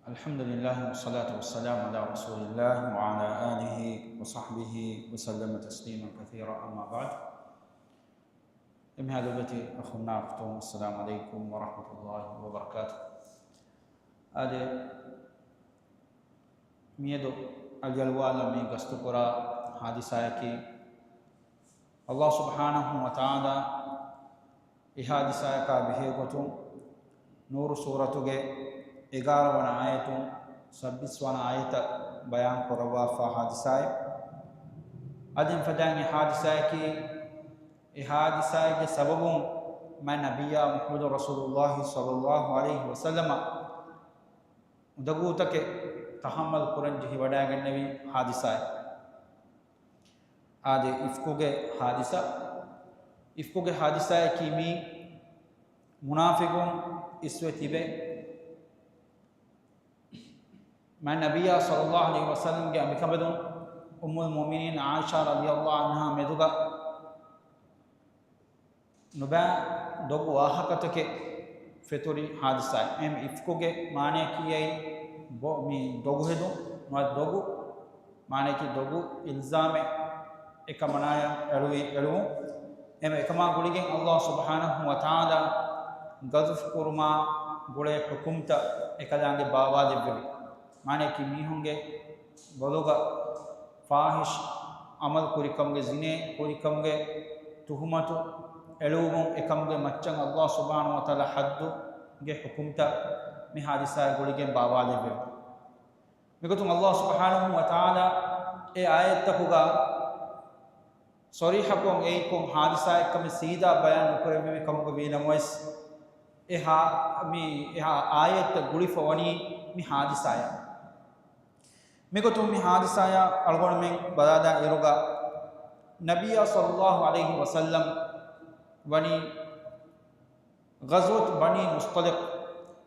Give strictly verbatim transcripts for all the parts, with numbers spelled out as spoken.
الحمد لله والصلاة والسلام على رسول الله وعلى آله وصحبه وسلم تسليما كثيرا، أما بعد. އެންމެހާ ލޮބުވެތި އަޚުންނާ އުޚްތުން، އައްސަލާމު ޢަލައިކުމް ވަރަޙްމަތުﷲި ވަބަރަކާތުހު. އާދެ، މިއަދު އަލިއަޅުވާލަށް މި ގަސްތުކުރާ ޙާދިސާއަކީ، ﷲ ސުބްޙާނަހޫ ވަތަޢާލާ އެ ޙާދިސާއަކާ ބެހޭގޮތުން ނޫރު ސޫރަތުގެ އެގާރަ ވަނަ އާޔަތުން ސައްބީސް ވަނަ އާޔަތަށް ބަޔާން ކުރައްވާފާ ޙާދިސާއެއް. އަދި ފަދައިން އެ ޙާދިސާއަކީ، އެ ޙާދިސާއެއްގެ ސަބަބުން މާތް ނަބިއްޔާ މުޙައްމަދު ރަސޫލުﷲ ޞައްލަﷲު ޢަލައިހި ވަސައްލަމަ އުނދަގޫތަކެއް ތަޙައްމަލް ކުރަން ޖެހިވަޑައިގެންނެވި ޙާދިސާއެއް. އާދެ، އިފްކުގެ ޙާދިސާ، އިފްކުގެ ޙާދިސާއަކީ މީ މުނާފިޤުން އިސްވެ ތިބެ، މާތް ނަބިއްޔާ ޞައްލަﷲު ޢަލައިހި ވަސައްލަމްގެ އަނބިކަނބަލުން އުއްމުލް މުއުމިނީން ޢާއިޝާ ރަޟިޔަﷲު ޢަންހާ މެދުގަ ނުބައި ދޮގު ވާހަކަތަކެއް ފެތުރި ޙާދިސާއެއް. އެހެން އިފްކުގެ މާނަޔަކީ އެއީ ބޮ-، މި ދޮގު ހެދުން، ނުވަތަ ދޮގު، މާނަޔަކީ ދޮގު އިލްޒާމެއް އެކަމަނާޔަށް އެޅުވި، އެޅުވުން. އެހެން އެކަމާ ގުޅިގެން ﷲ ސުބްޙާނަހޫ ވަތަޢާލާ ގަޛަފް ކުރުމާ ގުޅޭ ޙުކުމްތައް އެކަލާނގެ ބާވާލެއްވެވި. މާނަޔަކީ މީހުންގެ ބޮލުގަ ފާޙިޝް ޢަމަލު ކުރިކަމުގެ، ޒިނޭ ކުރިކަމުގެ ތުހުމަތު އެޅުވުމުން އެކަމުގެ މައްޗަށް ﷲ ސުބްޙާނަހޫ ވަތަޢާލާ ޙައްދުގެ ޙުކުމްތައް މި ޙާދިސާއާ ގުޅިގެން ބާވާލެއްވެވި. މިގޮތުން ﷲ ސުބްޙާނަހޫ ވަތަޢާލާ އެ އާޔަތްތަކުގަ ޞަރީޙަކޮށް އެއީ ކޮން ޙާދިސާއެއްކަމެއް ސީދާ ބަޔާން ނުކުރެއްވެވި ކަމުގަ ވީނަމަވެސް، އެ ހާ-، މި އެ ހާ-، އާޔަތްތައް ގުޅިފަ ވަނީ މި ޙާދިސާޔަށް. މިގޮތުން މި ޙާދިސާޔާ އަޅުގަނޑުމެން ބަލާލާ އިރުގަ، ނަބިއްޔާ ޞައްލަﷲު ޢަލައިހި ވަސައްލަމް ވަނީ ޣަޒްވަތު ބަނީ މުޞްޠަލިޤް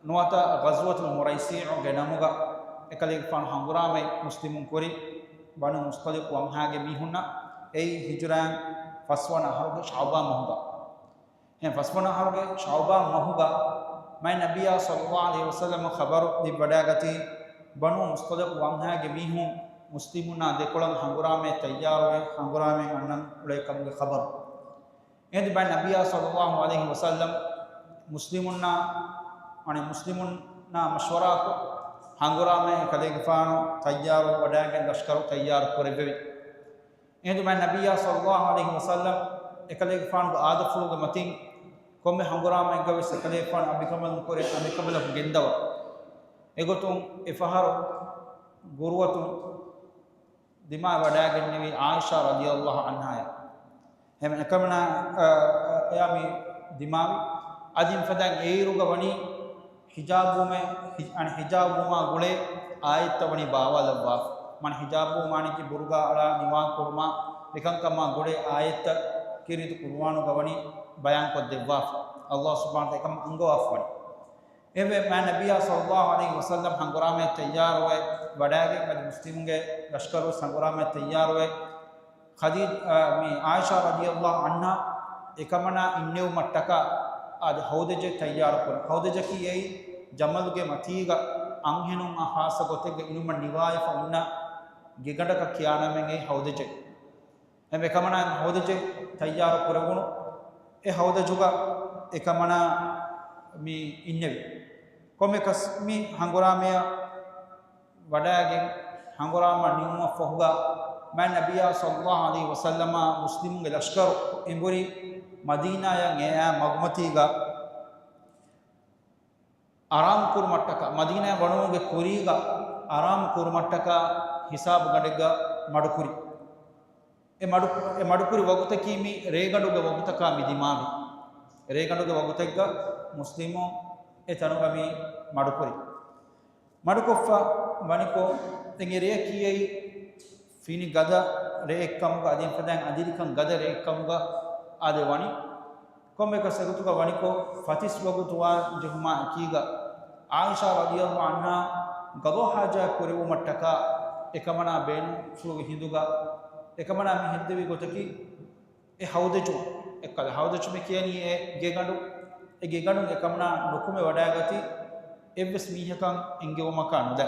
ނުވަތަ ޣަޒްވަތުލް މުރައިސީޢުގެ ނަމުގަ އެކަލޭގެފާނު ހަނގުރާމައެއް މުސްލިމުން ކުރި. ބަނޫ މުޞްޠަލިޤު ވަންހާގެ މީހުންނަށް، އެއީ ހިޖުރައިން ފަސްވަނަ އަހަރުގެ ޝަޢުބާން މަހުގަ. އެހެން ފަސްވަނަ އަހަރުގެ ޝަޢުބާން މަހުގަ މާތް ނަބިއްޔާ ޞައްލަﷲު ޢަލައިހި ވަސައްލަމަށް ޚަބަރު ލިބިވަޑައިގަތީ، ބަނޫ މުޞްޠަލިޤު ވަންހާގެ މީހުން މުސްލިމުންނާ ދެކޮޅަށް ހަނގުރާމައެއް ތައްޔާރުވެ، ހަނގުރާމައިން އަންނަން އުޅޭ ކަމުގެ ޚަބަރު. އެހިނދު މާތް ނަބިއްޔާ ޞައްލަﷲު ޢަލައިހި ވަސައްލަމް މުސްލިމުންނާ، އަނެއް މުސްލިމުންނާ މަޝްވަރާކޮށް، ހަނގުރާމައިން އެކަލޭގެފާނު ތައްޔާރު ވަޑައިގެން ލަޝްކަރު ތައްޔާރު ކުރެއްވެވި. އެހިނދު މާތް ނަބިއްޔާ ޞައްލަﷲު ޢަލައިހި ވަސައްލަމް އެކަލޭގެފާނުގެ އާދަފުޅުގެ މަތިން ކޮންމެ ހަނގުރާމައެއްގަ ވެސް އެކަލޭގެފާނު އަނބިކަނބަލުން ކުރެ އަނބިކަނބަލަކު ގެންދަވާ. އެގޮތުން އެފަހަރު ގުރުއަތުން ދިމާވެވަޑައިގެންނެވީ ޢާއިޝާ ރަޟިޔަﷲު ޢަންހާއަށް. އެހެން އެކަމަނާ، އަ، އަ، އެޔާ މި ދިމާވި. އަދި މިފަދައިން އެއިރުގަ ވަނީ ޙިޖާބުވުމެއް، ހި-، އަނެއް ޙިޖާބުވުމާ ގުޅޭ އާޔަތްތައް ވަނީ ބާވާލައްވާފަ. މާނަ ޙިޖާބުވުމާނެކި ބުރުގާ އަޅާ ނިވާކުރުމާ މިކަންކަމާ ގުޅޭ އާޔަތްތައް ކީރިތި ޤުރުއާނުގަ ވަނީ ބަޔާންކޮށްދެއްވާފަ. ﷲ ސުބްޙާނަހޫ ވަތަޢާލާ އެކަމަށް އަންގަވާފަ ވަނީ. އެވެ، މާތް ނަބިއްޔާ ޞައްލަﷲު ޢަލައިހި ވަސައްލަމް ހަނގުރާމައަށް ތައްޔާރުވެ ވަޑައިގެން، އަދި މުސްލިމުންގެ ލަޝްކަރު ހަނގުރާމައަށް ތައްޔާރުވެ، ޚަދީ-، އާ، މި ޢާއިޝާ ރަޟިޔަﷲު ޢަންހާ އެކަމަނާ އިންނެވުމަށްޓަކާ އާދެ ހައުދަޖެއް ތައްޔާރު ކުރި. ހައުދަޖަކީ އެއީ ޖަމަލުގެ މަތީގަ އަންހެނުން އާ ޚާއްޞަ ގޮތެއްގަ އިނުމަށް ނިވާލަފަ އިންނަ ގެގަނޑަކަށް ކިޔާނަމެން އެއީ ހައުދަޖެއް. އެހެން އެކަމަނާ ހައުދަޖެއް ތައްޔާރު ކުރެވުނު. އެ ހައުދަޖުގަ އެކަމަނާ މި އިންނެވި. ކޮންމެކަސް މި ހަނގުރާމަޔަށް ވަޑައިގެން ހަނގުރާމަ ނިމުމަށްފަހުގަ މާތް ނަބިއްޔާ ޞައްލަﷲު ޢަލައިހި ވަސައްލަމާ މުސްލިމުންގެ ލަޝްކަރު އެނބުރި މަދީނާޔަށް އެއާ މަގުމަތީގަ އަރާމު ކުރުމަށްޓަކާ، މަދީނާޔަށް ވަޑުއުމުގެ ކުރީގަ އަރާމު ކުރުމަށްޓަކާ ހިސާބު ގަނޑެއްގަ މަޑުކުރި. އެ މަޑު-، އެ މަޑުކުރި ވަގުތަކީ މި ރޭގަނޑުގެ ވަގުތަކާ މި ދިމާވި. ރޭގަނޑުގެ ވަގުތެއްގަ މުސްލިމުން އެ ތަނުގަ މި މަޑުކުރި. މަޑުކޮށްފަ ވަނިކޮށް، ދެން އެ ރެޔަކީ އެއީ ފިނި ގަދަ ރެއެއްކަމުގަ، އަދި އެފަދައިން އަދިރިކަން ގަދަ ރެއެއްކަމުގަ އާދެ ވަނީ. ކޮންމެކަސް އެގޮތުގަ ވަނިކޮށް، ފަތިސް ވަގުތު ވާން ޖެހުމާ އެކީގަ، ޢާއިޝާ ރަޟިޔަﷲު ޢަންހާ ގަޟާ ޙާޖާތް ކުރެވުމަށްޓަކާ އެކަމަނާ ބޭނުންފުޅުވި ހިނދުގަ، އެކަމަނާ މި ހެއްދެވި ގޮތަކީ، އެ ހައުދަޖު، އެއްކަލަ ހައުދަޖު މި ކިޔަނީ އެ ގެގަނޑު، އެ ގެގަނޑުން އެކަމަނާ ނުކުމެ ވަޑައިގަތީ، އެއްވެސް މީހަކަށް އެންގެވުމަކާ ނުލާ.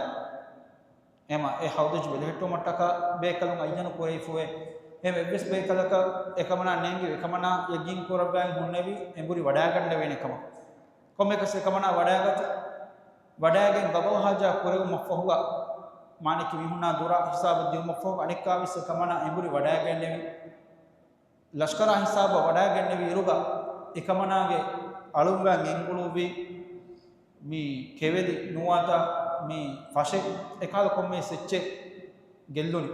އެހެމަ އެ ހައުދަޖު ބެލެހެއްޓުމަށްޓަކާ ބޭކަލުން އައްޔަނު ކުރެވިފުވޭ. އެހެމަ އެއްވެސް ބޭކަލަކަށް އެކަމަނާ ނޭނގެ އެކަމަނާ ޔަގީން ކުރައްވާ ހުންނެވި އެނބުރި ވަޑާގަންނެވޭނެ ކަމަށް. ކޮންމެކަސް އެކަމަނާ ވަޑާގަތި، ވަޑާގެން ގަޟާ ހާޖާ ކުރެވުމަށްފަހުގަ، މާނަކީ މީހުންނާ ދުރާ ހިސާބަށް ދިއުމަށްފަހުގަ އަނެއްކާވެސް އެކަމަނާ އެނބުރި ވަޑާގެންނެވި. ލަޝްކަރާ ހިސާބަށް ވަޑާގެންނެވި އިރުގަ އެކަމަނާގެ އަޅުންވާން ގެންގުޅުއްވި މި ކެވެލި ނުވާތާ މި ފަށެއް އެކާލަ ކޮންމެ ސެއްޗެއް ގެއްލުނި.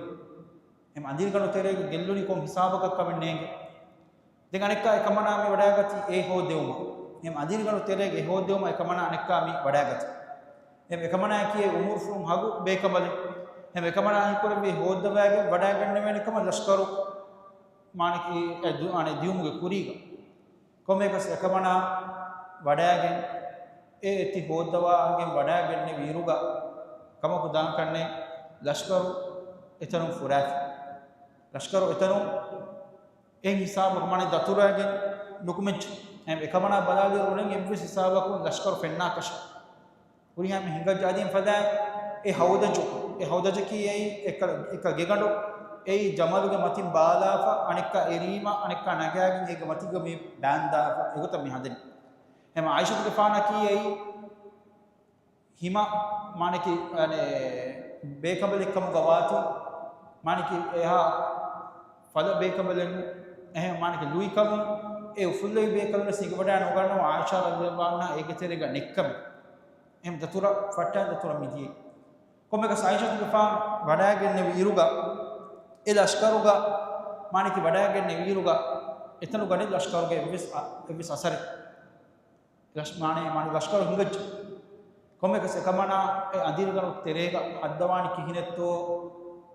އެމް އަނދިރިގަނޑު ތެރޭގަ ގެއްލުނި ކޮން ހިސާބަކަށް ކަމެއް ނޭނގެ. ދެން އަނެއްކާ އެކަމަނާ މި ވަޑާގަތީ އެ ހޯއްދެވުމަށް. އެމް އަނދިރިގަނޑު ތެރޭގެ އެ ހޯއްދެވުމަށް އެކަމަނާ އަނެއްކާ މި ވަޑާގަތީ. އެމް އެކަމަނާއަކީ އެ އުމުރުފުޅުން ހަގު ބޭކަނބަލެއް. އެމް އެކަމަނާ ހީކުރެއްވީ ހޯއްދަވާގެން ވަޑާގަންނެވޭނެ ކަމަށް ލަޝްކަރު މާނަކީ އެ ދު-، އަނެއް ދިޔުމުގެ ކުރީގަ. ކޮންމެއަކަސް އެކަމަނާ ވަޑާގެން އެ އެތި ހޯއްދަވާގެން ވަޑާގެންނެވި އިރުގަ ކަމަކު ދާން ކަންނޭ ލަޝްކަރު އެތަނުން ފުރާފި. ލަޝްކަރު އެތަނުން އެ ހިސާބަކު މާނަ ދަތުރާގެން ނުކުމެއްޖެ. އެމް އެކަމަނާ ބަލާލިއިރު އުޅެން އެއްވެސް ހިސާބަކުން ލަޝްކަރު ފެންނާކަށެއް. ހުރިހާ މި ހިނގައްޖެ އަދި އެމް ފަދައިން އެ ހައުދަޖު، އެ ހައުދަޖަކީ އެއީ އެކަ، އެކަ ގެގަނޑު، އެއީ ޖަމަލުގެ މަތިން ބާލާފަ، އަނެއްކާ އެރީމަ، އަނެއްކާ ނަގާގެން އޭގެ މަތިގަ މި ބާންދާފަ، އެގޮތަށް މި ހަދަނީ. އެމް އާއިޝަތުގެފާނަކީ އެއީ ހިމަ މާނަކީ، އަނެ، ބޭކަނބަލެއްކަމުގަ ވާތީ، މާނަކީ އެހާ ފަލަ ބޭކަނބަލެއް ނޫން. އެހެން މާނަކީ ލުއިކަމުން އެ އުފުއްލެވި ބޭކަލުން ވެސް ހިނގަވަޑައި ނުގަންނަވާ އާއިޝާ ރަޟިޔަﷲ ޢަންހާ އޭގެ ތެރޭގަ ނެއްކަމެއް. އެހެން ދަތުރަށް ފައްޓާ ދަތުރަށް މިދިޔައީ. ކޮންމެކަސް ޢާއިޝަތުގެފާނު ވަޑާގެންނެވި އިރުގަ، އެ ލަޝްކަރުގަ، މާނަކީ ވަޑާގެންނެވި އިރުގަ، އެތަނުގަ ނެތް ލަޝްކަރުގެ އެއްވެސް އަ، އެއްވެސް އަސަރެއް. ލަޝް، މާނަ، މާނަ ލަޝްކަރު ހިނގައްޖެ. ކޮންމެކަސް އެކަމަނާ އެ އަނދިރިގަނޑު ތެރޭގަ ހައްދަވާނީ ކިހިނެއްތޯ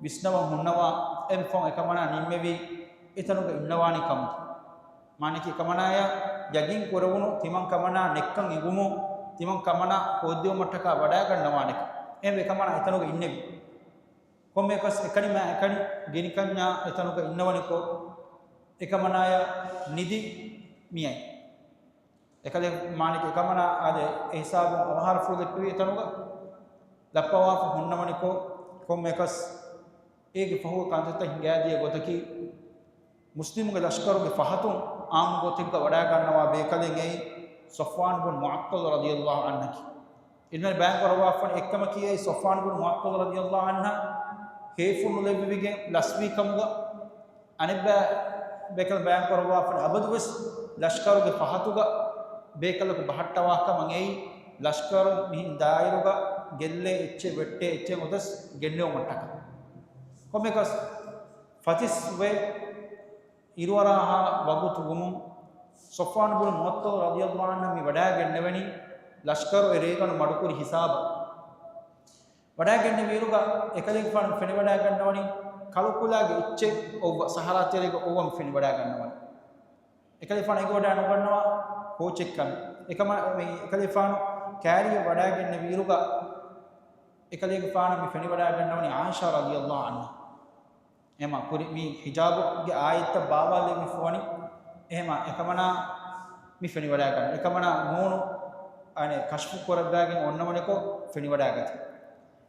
ވިސްނަވަން ހުންނަވާ، އެމް ފަހު އެކަމަނާ ނިންމެވީ އެތަނުގަ އިންނަވާނީ ކަމުގަ. މާނަކީ އެކަމަނާޔަށް ޔަގީން ކުރެވުނު ތިމަން ކަމަނާ ނެއްކަން އިނގުމުން ތިމަން ކަމަނާ ހޯއްދެވުމަށްޓަކާ ވަޑާގަންނަވާނެކަން. އެހެންވެ އެކަމަނާ އެތަނުގަ އިންނެވި. ކޮންމެއަކަސް އެކަނިމާ އެކަނި ގިނިކަންޏާ އެތަނުގަ އިންނަވަނިކޮށް، އެކަމަނާޔަށް ނިދި މިއައި. އެކަލޭ މާނަކީ އެކަމަނާ އާދެ، އެ ހިސާބުން އަވަހާރަފުޅު ދެއްކެވި އެތަނުގަ ލައްޕަވާފަ ހުންނަވަނިކޮށް، ކޮންމެއަކަސް އޭގެ ފަހުގަ ކަންތައްތައް ހިނގާދިޔަ ގޮތަކީ، މުސްލިމުގެ ލަޝްކަރުގެ ފަހަތުން އާއްމު ގޮތެއްގަ ވަޑާގަންނަވާ ބޭކަލެއް އެއީ ޞަފްވާން ބުން މުޢައްޠަލް ރަޟިޔަﷲ ޢަންހަކީ. އިލްމުވެރިން ބަޔާން ކުރައްވާފަން އެއްކަމަކީ އެއީ ޞަފްވާން ބުން މުޢައްޠަލް ރަޟިޔަﷲ ޢަންހަށް ހޭފުޅު ލެއްވެވިގެން ލަސްވީ ކަމުގަ، އަނެއްބައި ބޭކަލުން ބަޔާން ކުރައްވާފަން އަބަދުވެސް ލަޝްކަރުގެ ފަހަތުގަ ބޭކަލަކު ބަހައްޓަވާ ކަމަށް އެއީ، ލަޝްކަރު މިހެން ދާއިރުގަ ގެއްލޭ އެއްޗެއް ވެއްޓޭ އެއްޗެއް އުދަސް ގެންނެވުމަށްޓަކާ. ކޮންމެކަސް ފަތިސް ވެ އިރުއަރާހާ ވަގުތު ވުމުން، ޞަފްވާން ބުނު މުޢައްޠަލް ރަޟިޔަﷲ ޢަންހު މި ވަޑާގެންނެވެނީ، ލަޝްކަރު އެ ރޭގަނޑު މަޑުކުރި ހިސާބަށް. ވަޑާގެންނެވިއިރުގަ އެކަލޭގެފާނު ފެނިވަޑާގަންނަވަނީ، ކަޅުކުލާގެ އެއްޗެއް އޮއްވަ ސަހަރާ ތެރޭގަ އޮއްވަ މި ފެނިވަޑާގަންނަވަނީ. އެކަލޭގެފާނު އެނގިވަޑާ ނުގަންނަވާ ކޯޗެއްކަން. އެކަމަ، މި އެކަލޭގެފާނު ކާރިއަށް ވަޑާގެންނެވިއިރުގަ އެކަލޭގެފާނު މި ފެނިވަޑާގަންނަވަނީ ޢާއިޝާ ރަޟިޔަﷲ ޢަންހާ. އެހެމަ ކުރި މި ހިޖާބުގެ އާޔަތްތައް ބާވާލެވިފަވަނީ. އެހެމަ އެކަމަނާ މި ފެނިވަޑާގަންނަ. އެކަމަނާ މޫނު އަނެއް ކަޝްފު ކުރައްވާގެން އޮންނަވަނިކޮށް ފެނިވަޑާގަތީ.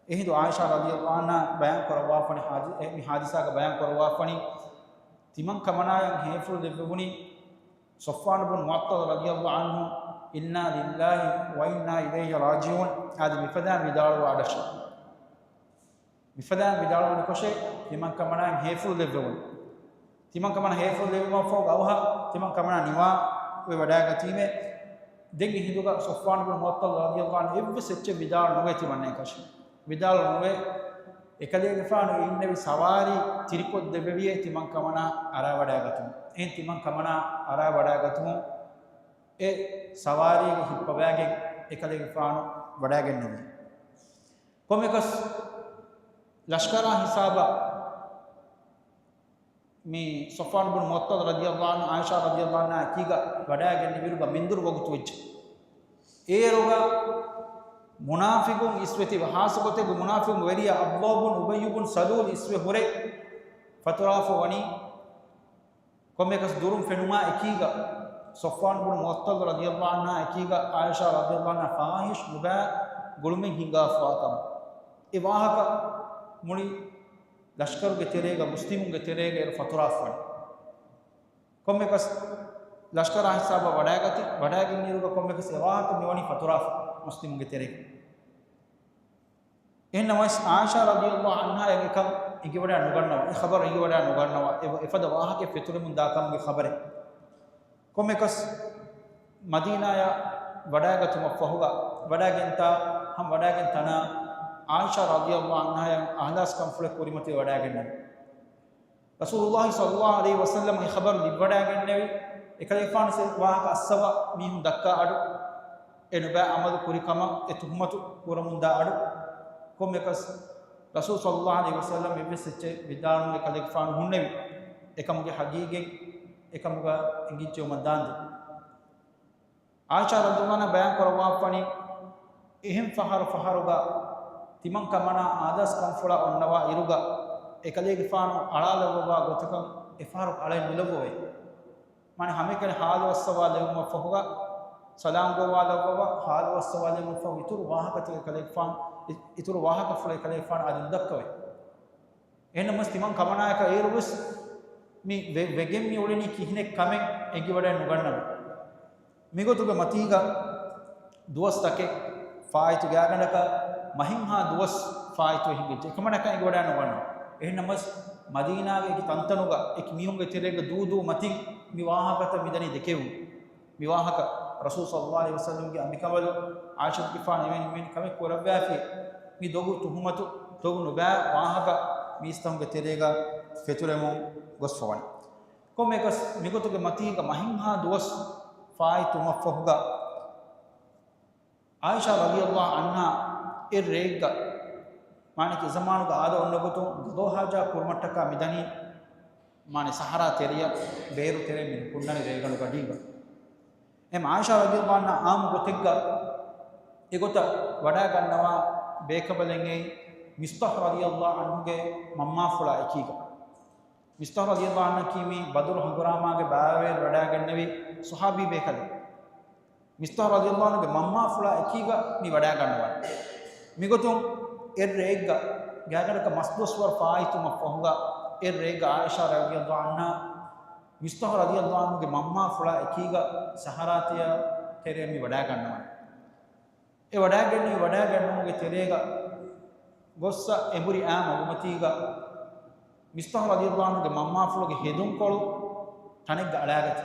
އެހިނދު ޢާއިޝާ ރަޟިޔަﷲ ޢަންހާ ބަޔާން ކުރައްވާފަނި ޙާދި، އެ މި ޙާދިސާގަ ބަޔާން ކުރައްވާފަނި، ތިމަން ކަމަނާޔަށް ހޭފުޅު ލެއްވެވުނީ ޞަފްވާން ބުން މުޢައްޠަލް ރަޟިޔަﷲ ޢަންހު، "إنا لله وإنا إليه راجعون" އާދެ މިފަދައިން ވިދާޅުވާ އަޑަށެ. މިފަދައިން ވިދާޅުވަނިކޮށެ، ތިމަން ކަމަނާއަށް ހޭފުޅު ލެއްވެވުނު. ތިމަން ކަމަނަށް ހޭފުޅު ލެއްވުމަށްފަހު އަވަހަށް ތިމަން ކަމަނާ ނިވާ ވެ ވަޑާގަތީމޭ. ދެން އެ ހިނދުގަ ޞަފްވާން ބުން މުޢައްޠަލް ރަޟިޔަﷲ ޢަންހު އެއްވެސް އެއްޗެއް ވިދާޅު ނުވޭ ތިމަންނައަކަށެ. ވިދާޅު ނުވޭ. އެކަލޭގެފާނު އިންނެވި ސަވާރީ ތިރިކޮށްދެއްވެވިއޭ ތިމަން ކަމަނާ އަރާވަޑާގަތުމުން. އެހެން ތިމަން ކަމަނާ އަރާވަޑާގަތުމުން އެ ސަވާރީގަ ހިއްޕަވާގެން އެކަލޭގެފާނު ވަޑާގެންނެވި. ކޮންމެކަސް ލަޝްކަރާ ހިސާބަށް މި ޞަފްވާން ބުން މުޢައްޠަލް ރަޟިޔަﷲ ޢަންހު ޢާއިޝާ ރަޟިޔަﷲ ޢަންހާ އެކީގަ ވަޑާގެންނެވިއިރުގަ މެންދުރު ވަގުތު ވެއްޖެ. އޭރުގަ މުނާފިޤުން އިސްވެތި، ޚާއްޞަ ގޮތެއްގަ މުނާފިޤުން ވެރިޔާ ޢަބްދުﷲ ބުން އުބައްޔު ބުން ސަލޫލް އިސްވެ ހުރެ ފަތުރާފަ ވަނީ. ކޮންމެއަކަސް ދުރުން ފެނުމާ އެކީގަ ޞަފްވާން ބުނު މުޢައްޠަލް ރަޟިޔަﷲ ޢަންހާ އެކީގަ ޢާއިޝާ ރަޟިޔަﷲ ޢަންހާ ފާޙިޝް ނުބައި ގުޅުމެއް ހިނގާފާ ކަމަށް. އެ ވާހަކަ މުޅި ލަޝްކަރުގެ ތެރޭގަ، މުސްލިމުންގެ ތެރޭގަ އޭރު ފަތުރާފަވަނީ. ކޮންމެކަސް ލަޝްކަރާ ހިސާބަށް ވަޑައިގަތި، ވަޑައިގެން އިރުގަ ކޮންމެކަސް އެ ވާހަކަ މިވަނީ ފަތުރާފަ މުސްލިމުންގެ ތެރޭގަ. އެހެންނަމަވެސް އާއިޝާ ރަޟިޔަﷲ ޢަންހާ އެކަން އެނގިވަޑައި ނުގަންނަވާ، އެ ޚަބަރު އެނގިވަޑައި ނުގަންނަވާ، އެ، އެފަދަ ވާހަކައެއް ފެތުރެމުން ދާ ކަމުގެ ޚަބަރެއް. ކޮންމެކަސް މަދީނާޔަށް ވަޑައިގަތުމަށްފަހުގަ، ވަޑައިގެންތާ، ހަމަ ވަޑައިގެން ތަނާ އާއިޝާ ރަޟިޔަﷲ ޢަންހާޔަށް އަހްލާސް ކަންފުޅެއް ކުރިމަތިވެ ވަޑައިގެންނެވި. ރަސޫލުﷲ ޞައްލަﷲ ޢަލައިހި ވަސައްލަމަ އެ ޚަބަރު ލިބިވަޑައިގެންނެވި، އެކަލޭގެފާނު ވެސް ވާހަކަ އައްސަވާ މީހުން ދައްކާ އަޑު، އެ ނުބައި ޢަމަލު ކުރި ކަމަށް އެ ތުހުމަތު ކުރަމުންދާ އަޑު، ކޮންމެކަސް ރަސޫލު ޞައްލަﷲ ޢަލައިހި ވަސައްލަމަ އެއްވެސް އެއްޗެއް ވިދާޅުވުން އެކަލޭގެފާނު ހުންނެވި. އެކަމުގެ ޙަޤީޤަތް އެކަމުގަ އެނގިއްޖެއުމަށް ދާންދެން. އާއިޝާ ރަޟިޔަﷲ ޢަންހާ ބަޔާން ކުރައްވާފަވަނީ، އެހެން ފަހަރު ފަހަރުގަ ތިމަން ކަމަނާ އަހްލާސް ކަންފުޅާ އޮންނަވާ އިރުގަ އެކަލޭގެފާނު އަޅާލައްވަވާ ގޮތަކަށް އެފަހަރު އަޅައެއް ނުލައްވަވޭ. މާނަ ހަމައެކަނި ޙާލު އައްސަވާލެވުމަށްފަހުގަ ސަލާމް ގޮވާލައްވަވާ، ޙާލު އައްސަވާލެވުމަށްފަހު އިތުރު ވާހަކަތަކެއް ކަލޭގެފާނު، އި-، އިތުރު ވާހަކަފުޅެއް ކަލޭގެފާނު އަދި ނުދައްކަވޭ. އެހެންނަމަވެސް ތިމަން ކަމަނާޔަކަށް އޭރުވެސް މި ވެ-، ވެގެން މި އުޅެނީ ކިހިނެއް ކަމެއް އެނގިވަޑައެއް ނުގަންނަވަ. މިގޮތުގެ މަތީގަ ދުވަސްތަކެއް ފާއިތު ގާތްގަނޑަކަށް މަހެއްހާ ދުވަސް ފާއިތުވެ ހިނގިއްޖެ. އެކަމަނާޔަކަށް އެނގިވަޑައެއް ނުގަންނަވަ. އެހެންނަމަވެސް މަދީނާގެ އެކި ތަންތަނުގަ އެކި މީހުންގެ ތެރޭގަ ދޫދޫ މަތިން މި ވާހަކަތައް މިދަނީ ދެކެވުން. މި ވާހަކަ ރަސޫލު ޞައްލަﷲ ޢަލައިހި ވަސައްލަމްގެ އަނބިކަނބަލު ޢާއިޝަތުގެފާނު އެވެނި މިވެނި ކަމެއް ކުރައްވާފި، މި ދޮގު ތުހުމަތު، ދޮގު ނުބައި ވާހަކަ މީސްތަކުންގެ ތެރޭގަ ފެތުރެމުން ގޮސްފަވަނީ. ކޮންމެއަކަސް މިގޮތުގެ މަތީގަ މަހެއްހާ ދުވަސް ފާއިތުވުމަށްފަހުގަ ޢާއިޝާ ރަޟިޔަﷲ ޢަންހާ އެ ރޭގަ، މާނައަކީ ޒަމާނުގަ އާދަ އޮންނަ ގޮތުން ގަޟާ ޙާޖާ ކުރުމަށްޓަކާ މިދަނީ، މާނަ ސަހަރާ ތެރެޔަށް، ބޭރު ތެރެ މި ނުކުންނަނީ ރޭގަނޑު ގަޑީގަ. އެމް ޢާއިޝާ ރަޟިޔަﷲ ޢަންހާ ޢާއްމު ގޮތެއްގަ އެގޮތަށް ވަޑައިގަންނަވާ ބޭކަނބަލެއް އެއީ މިޞްޠާޙު ރަޟިޔަﷲ ޢަންހުގެ މަންމާފުޅާ އެކީގަ. މިޞްޠާޙު ރަޟިޔަﷲ ޢަންހަކީ މި ބަދުރު ހަނގުރާމާގެ ބައިވެރިވެ ވަޑައިގެންނެވި ޞަޙާބީ ބޭކަލެއް. މިޞްޠާޙު ރަޟިޔަﷲ ޢަންހުގެ މަންމާފުޅާ އެކީގަ މި ވަޑައިގަންނަވަނީ. މިގޮތުން އެއްރެއެއްގަ ގާތްގަނޑަކަށް މަސްދުވަސްވަރު ފާއިތުވުމަށްފަހުގަ އެއްރެއެއްގަ ޢާއިޝާ ރަޟިޔަﷲ ޢަންހާ މިޞްޠާޙު ރަޟިޔަﷲ ޢަންހުގެ މަންމާފުޅާ އެކީގަ ސަހަރާ ތެރެ، ތެރެއަށް މި ވަޑައިގަންނަވަނީ. އެ ވަޑައިގެންނެވި ވަޑައިގެންނެވުމުގެ ތެރޭގަ ގޮއްސަ އެނބުރި އާ މަގުމަތީގަ މިޞްޠާޙު ރަޟިޔަﷲ ޢަންހުގެ މަންމާފުޅުގެ ހެދުންކޮޅު ތަނެއްގަ އަޅާގަތީ.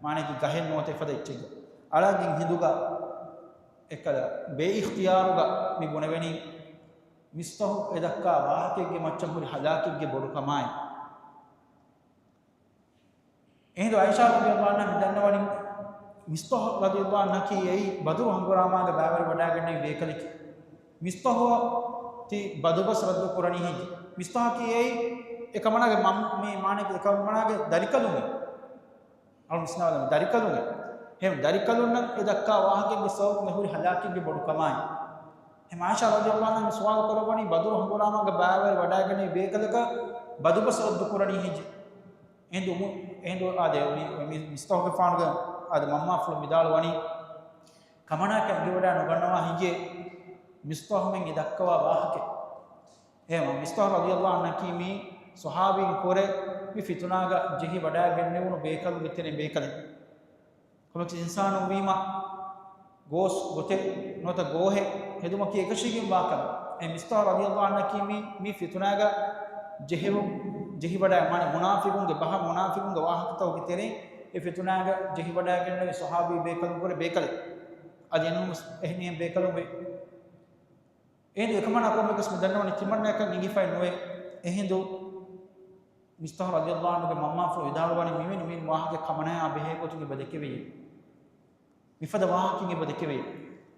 މާނައަކީ ގަހެއް ނުވަތަ އެފަދަ އެއްޗެއްގަ. އަޅާގެން ހިނދުގަ އެކަލަ ބޭއިޚްތިޔާރުގަ މި ބުނެވެނީ މިޞްޠާޙު އެ ދައްކާ ވާހަކައެއްގެ މައްޗަށް ހުރި ހަލާކެއްގެ ބޮޑުކަމާއި. އެހިނދު ޢާއިޝާ ރަޟިޔަﷲ ޢަންހާ މި ދަންނަވަނީ، މިޞްޠާޙު ރަޟިޔަﷲ ޢަންހަކީ އެއީ ބަދުރު ހަނގުރާމާގެ ބައިވެރިވެ ވަޑައިގެންނެވި ބޭކަލެކޭ. މިޞްޠާޙުއަށް ތި ބަދުބަސް ރައްދު ކުރަނީ ހިންޖެ. މިޞްޠާޙަކީ އެއީ އެކަމަނާގެ މަން-، މި މާނައަކީ އެކަމަނާގެ ދަރިކަލުން. އަޅު މިސްނާލަމެ ދަރިކަލުން. ހެން ދަރިކަލުންނަށް އެ ދައްކާ ވާހަކައެއްގެ ސަބަބުން އެ ހުރި ހަލާކެއްގެ ބޮޑު ކަމާއި. އެހެން ޢާއިޝާ ރަޟިޔަﷲ ޢަންހާ މި ސުވާލު ކުރައްވަނީ ބަދުރު ހަނގުރާމާގެ ބައިވެރިވެ ވަޑައިގެންނެވި ބޭކަލަކަށް ބަދުބަސް ރައްދު ކުރަނީ ހިންޖެ. އެހިނދު އުމު-، އެހިނދު އާދެ މި-، މި-، މިޞްޠާޙުގެފާނުގެ އާދެ މަންމާފުޅު ވިދާޅުވަނީ، ކަމަނާއަކަށް އެނގިވަޑައި ނުގަންނަވާ ހިންޖޭ މިޞްޠާޙުމެން އެ ދައްކަވާ ވާހަކަ. އެހެން މިޞްޠާޙު ރަޟިޔަﷲ ޢަންހަކީ މި ޞަޙާބީން ކުރެ މި ފިތުނާގަ ޖެހި ވަޑައިގެންނެވުނު ބޭކަލުންގެ ތެރެއިން ބޭކަލެއް. ކޮންމެސް އިންސާނުން ވީމަ، ގޯސް ގޮތެއް ނުވަތަ ގޯހެއް ހެދުމަކީ އެކަށީގެންވާ ކަމެއް. އެ މިޞްޠާޙު ރަޟިޔަﷲ ޢަންހަކީ މި، މި ފިތުނާގަ ޖެހެވު-، ޖެހިވަޑައި، މާނަ މުނާފިޤުންގެ ބަހަށް މުނާފިޤުންގެ ވާހަކަތަކުގެ ތެރެއިން އެ ފިތުނާގަ ޖެހިވަޑައިގެންނެވި ޞަޙާބީ ބޭކަލުން ކުރެ ބޭކަލެއް. އަދި އެނޫންވެސް އެހެނިހެން ބޭކަލުން ވޭ. އެހިނދު އެކަމަނާ ކޮންމެކަސް މި ދަންނަވަނީ ތިމަންނައަކަށް އެނގިފައެއް ނުވޭ. އެހިނދު މިޞްޠާޙު ރަޟިޔަﷲ ޢަންހުގެ މަންމާފުޅު ވިދާޅުވަނީ މިވެނި މި ވާހަކަ ކަމަނާއާ ބެހޭ ގޮތުން އެބަ ދެކެވެޔޭ. މިފަދަ ވާހަކައެއް އެބަ ދެކެވެޔޭ.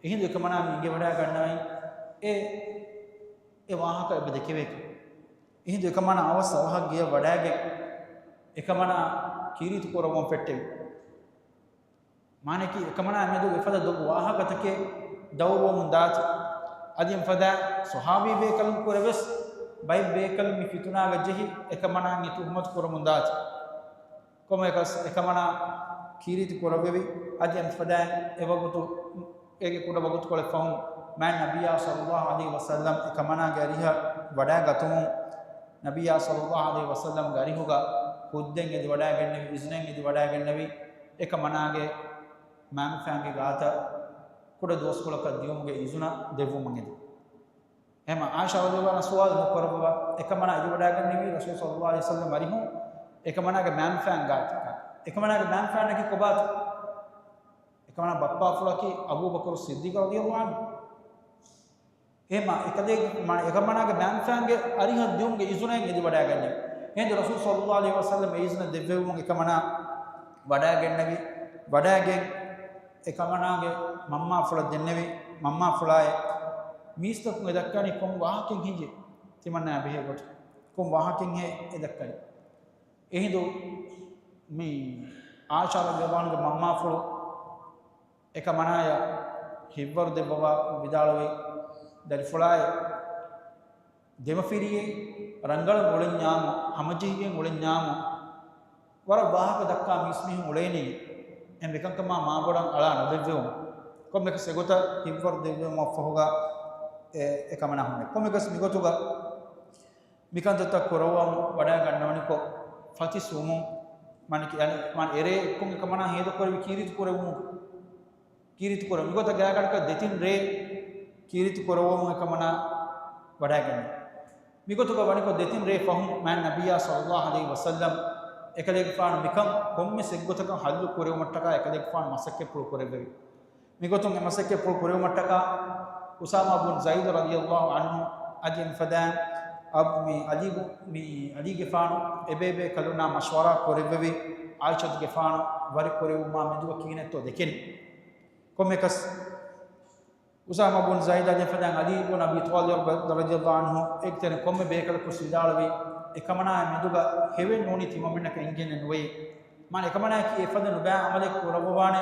އެހިނދު އެކަމަނާ މި އެނގިވަޑައިގަންނަވަނީ އެ، އެ ވާހަކަ އެބަ ދެކެވޭކަން. އެހިނދު އެކަމަނާ އަވަސް އަވަހަށް ގެޔަށް ވަޑައިގެން އެކަމަނާ ކީރިތި ކުރައްވަން ފެއްޓެވި. މާނައަކީ އެކަމަނާ މެދު އެފަދަ ދޮގު ވާހަކަތަކެއް ދައުރުވަމުން ދާތި. އަދި އެފަދަ ޞަޙާބީ ބޭކަލުން ކުރެވެސް ބައެއް ބޭކަލުން މި ފިތުނާގަ ޖެހި އެކަމަނާއަށް ތުހުމަތު ކުރަމުން ދާތި. ކޮންމެއަކަސް އެކަމަނާ ކީރިތި ކުރެވެވި. އަދި އެފަދައިން އެވަގުތު، އޭގެ ކުޑަ ވަގުތުކޮޅެއް ފަހުން މާތް ނަބިއްޔާ ޞައްލައްލާހު ޢަލައިހި ވަސައްލަމް އެކަމަނާގެ އަރިހަށް ވަޑާގަތުމުން، ނަބިއްޔާ ޞައްލައްލާހު ޢަލައިހި ވަސައްލަމްގެ އަރިހުގަ ހުއްދައެއް އެދިވަޑައިގެންނެވި، އިޒުނެއް އެދިވަޑައިގެންނެވި، އެކަމަނާގެ މައިންބަފައިންގެ ގާތަށް ކުޑަ ދުވަސްކޮޅަކަށް ދިޔުމުގެ އިޒުނަ ދެއްވުމަށް އެދި. އެހެންމަ ޢާއިޝާ ރަޟިޔައްލާހު ޢަންހާ ސުވާލު ނުކުރައްވާ، އެކަމަނާ އެދިވަޑައިގެންނެވީ ރަސޫލު ޞައްލައްލާހު ޢަލައިހި ވަސައްލަމް އަރިހުން އެކަމަނާގެ މައިންބަފައިން ގާތަކަށް. އެކަމަނާގެ މައިންބަފައިންނަކީ ކޮބާތޯ؟ އެކަމަނާ ބައްޕާފުޅަކީ އަބޫބަކުރު ޞިއްދީޤް ރަޟިޔައްލާހު ޢަންހު. އެހެންމަ އެކަލޭގެ، މާ، އެކަމަނާގެ މައިންބަފައިންގެ އަރިހަށް ދިޔުމުގެ އިޒުނައެއް އެދިވަޑައިގެންނެވި. އެހިނދު ރަސޫލު ޞައްލައްލާހު ޢަލައިހި ވަސައްލަމް އެ އިޒުނަ ދެއްވެވުމުން އެކަމަނާ ވަޑައިގެންނެވި. ވަޑައިގެން އެކަމަނާގެ މަންމާފުޅަށް ދެންނެވި. މަންމާފުޅާއޭ، މީސްތަކުން އެ ދައްކަނީ ކޮން ވާހަކައެއް ހިނގި؟ ތިމަންނާއާ ބެހޭ ގޮތުން ކޮން ވާހަކައެއްހޭ އެ ދައްކަނީ؟ އެހިނދު މި ޢާއިޝާ ރަޟިޔައްލާހު ޢަންހާގެ މަންމާފުޅު އެކަމަނާޔަށް ހިތްވަރު ދެއްވަވާ ވިދާޅުވި، ދަރިފުޅާއޭ، ދެމަފިރިއެއް ރަނގަޅަށް އުޅެންޏާމު، ހަމަޖެހިގެން އުޅެންޏާމު، ވަރަށް ވާހަކަ ދައްކާ މީސްމީހުން އުޅޭނީ. އެހެން އެކަންކަމާ މާބޮޑަށް އަޅާ ނުދެއްވެވުމުން. ކޮންމެއަކަސް އެގޮތަށް ހިތްވަރު ދެއްވުމަށްފަހުގަ އެ، އެކަމަނާ ހުންނެވި. ކޮންމެއަކަސް މިގޮތުގަ މިކަންތައްތައް ކުރައްވަމުން ވަޑައިގަންނަވަނިކޮށް، ފަތިސް ވުމުން، މާނައަކީ، އަނެއް، މާނަ އެރޭ އެއްކޮށް އެކަމަނާ ހޭދަކުރެއްވި ކީރިތި ކުރެއްވުމުން، ކީރިތި ކުރެއްވުން. މިގޮތަށް ގާތްގަނޑަކަށް ދެތިން ރޭ ކީރިތި ކުރައްވަމުން އެކަމަނާ ވަޑައިގަންނަވަން. މިގޮތުގަ ވަނިކޮށް ދެތިން ރޭ ފަހުން މާތް ނަބިއްޔާ ޞައްލައްލާހު ޢަލައިހި ވަސައްލަމް އެކަލޭގެފާނު މިކަން ކޮންމެސް އެއްގޮތަކަށް ޙައްލު ކުރެވުމަށްޓަކާ އެކަލޭގެފާނު މަސައްކަތްޕުޅު ކުރެއްވެވި. މިގޮތުން އެ މަސައްކަތްޕުޅު ކުރެވުމަށްޓަކާ އުސާމާ ބުން ޒައިދު ރަޟިޔައްލާހު ޢަންހު އަދި އެމިފަދައިން އަބް، މި ޢަލީ ބު، މި ޢަލީގެފާނު އެބޭބޭކަލުންނާ މަޝްވަރާ ކުރެއްވެވި، ޢާއިޝަތުގެފާނު ވަރި ކުރެވުމާ މެދުގަ ކިހިނެއްތޯ ދެކެނީ. ކޮންމެއަކަސް އުސާމާ ބުން ޒައިދު އަދި އެފަދައިން ޢަލީ ބުން އަބީ ޠާލިބް ރަ، ރަޟިޔައްލާހު ޢަންހު އޭގެތެރެއިން ކޮންމެ ބޭކަލަކުވެސް ވިދާޅުވީ، އެކަމަނާއާ މެދުގަ ހެވެއް ނޫނީ ތިމަންމެންނަކަށް އެނގޭނެ ނުވޭ. މާނަ އެކަމަނާއަކީ އެފަދަ ނުބައި ޢަމަލެއް ކުރައްވަވާނެ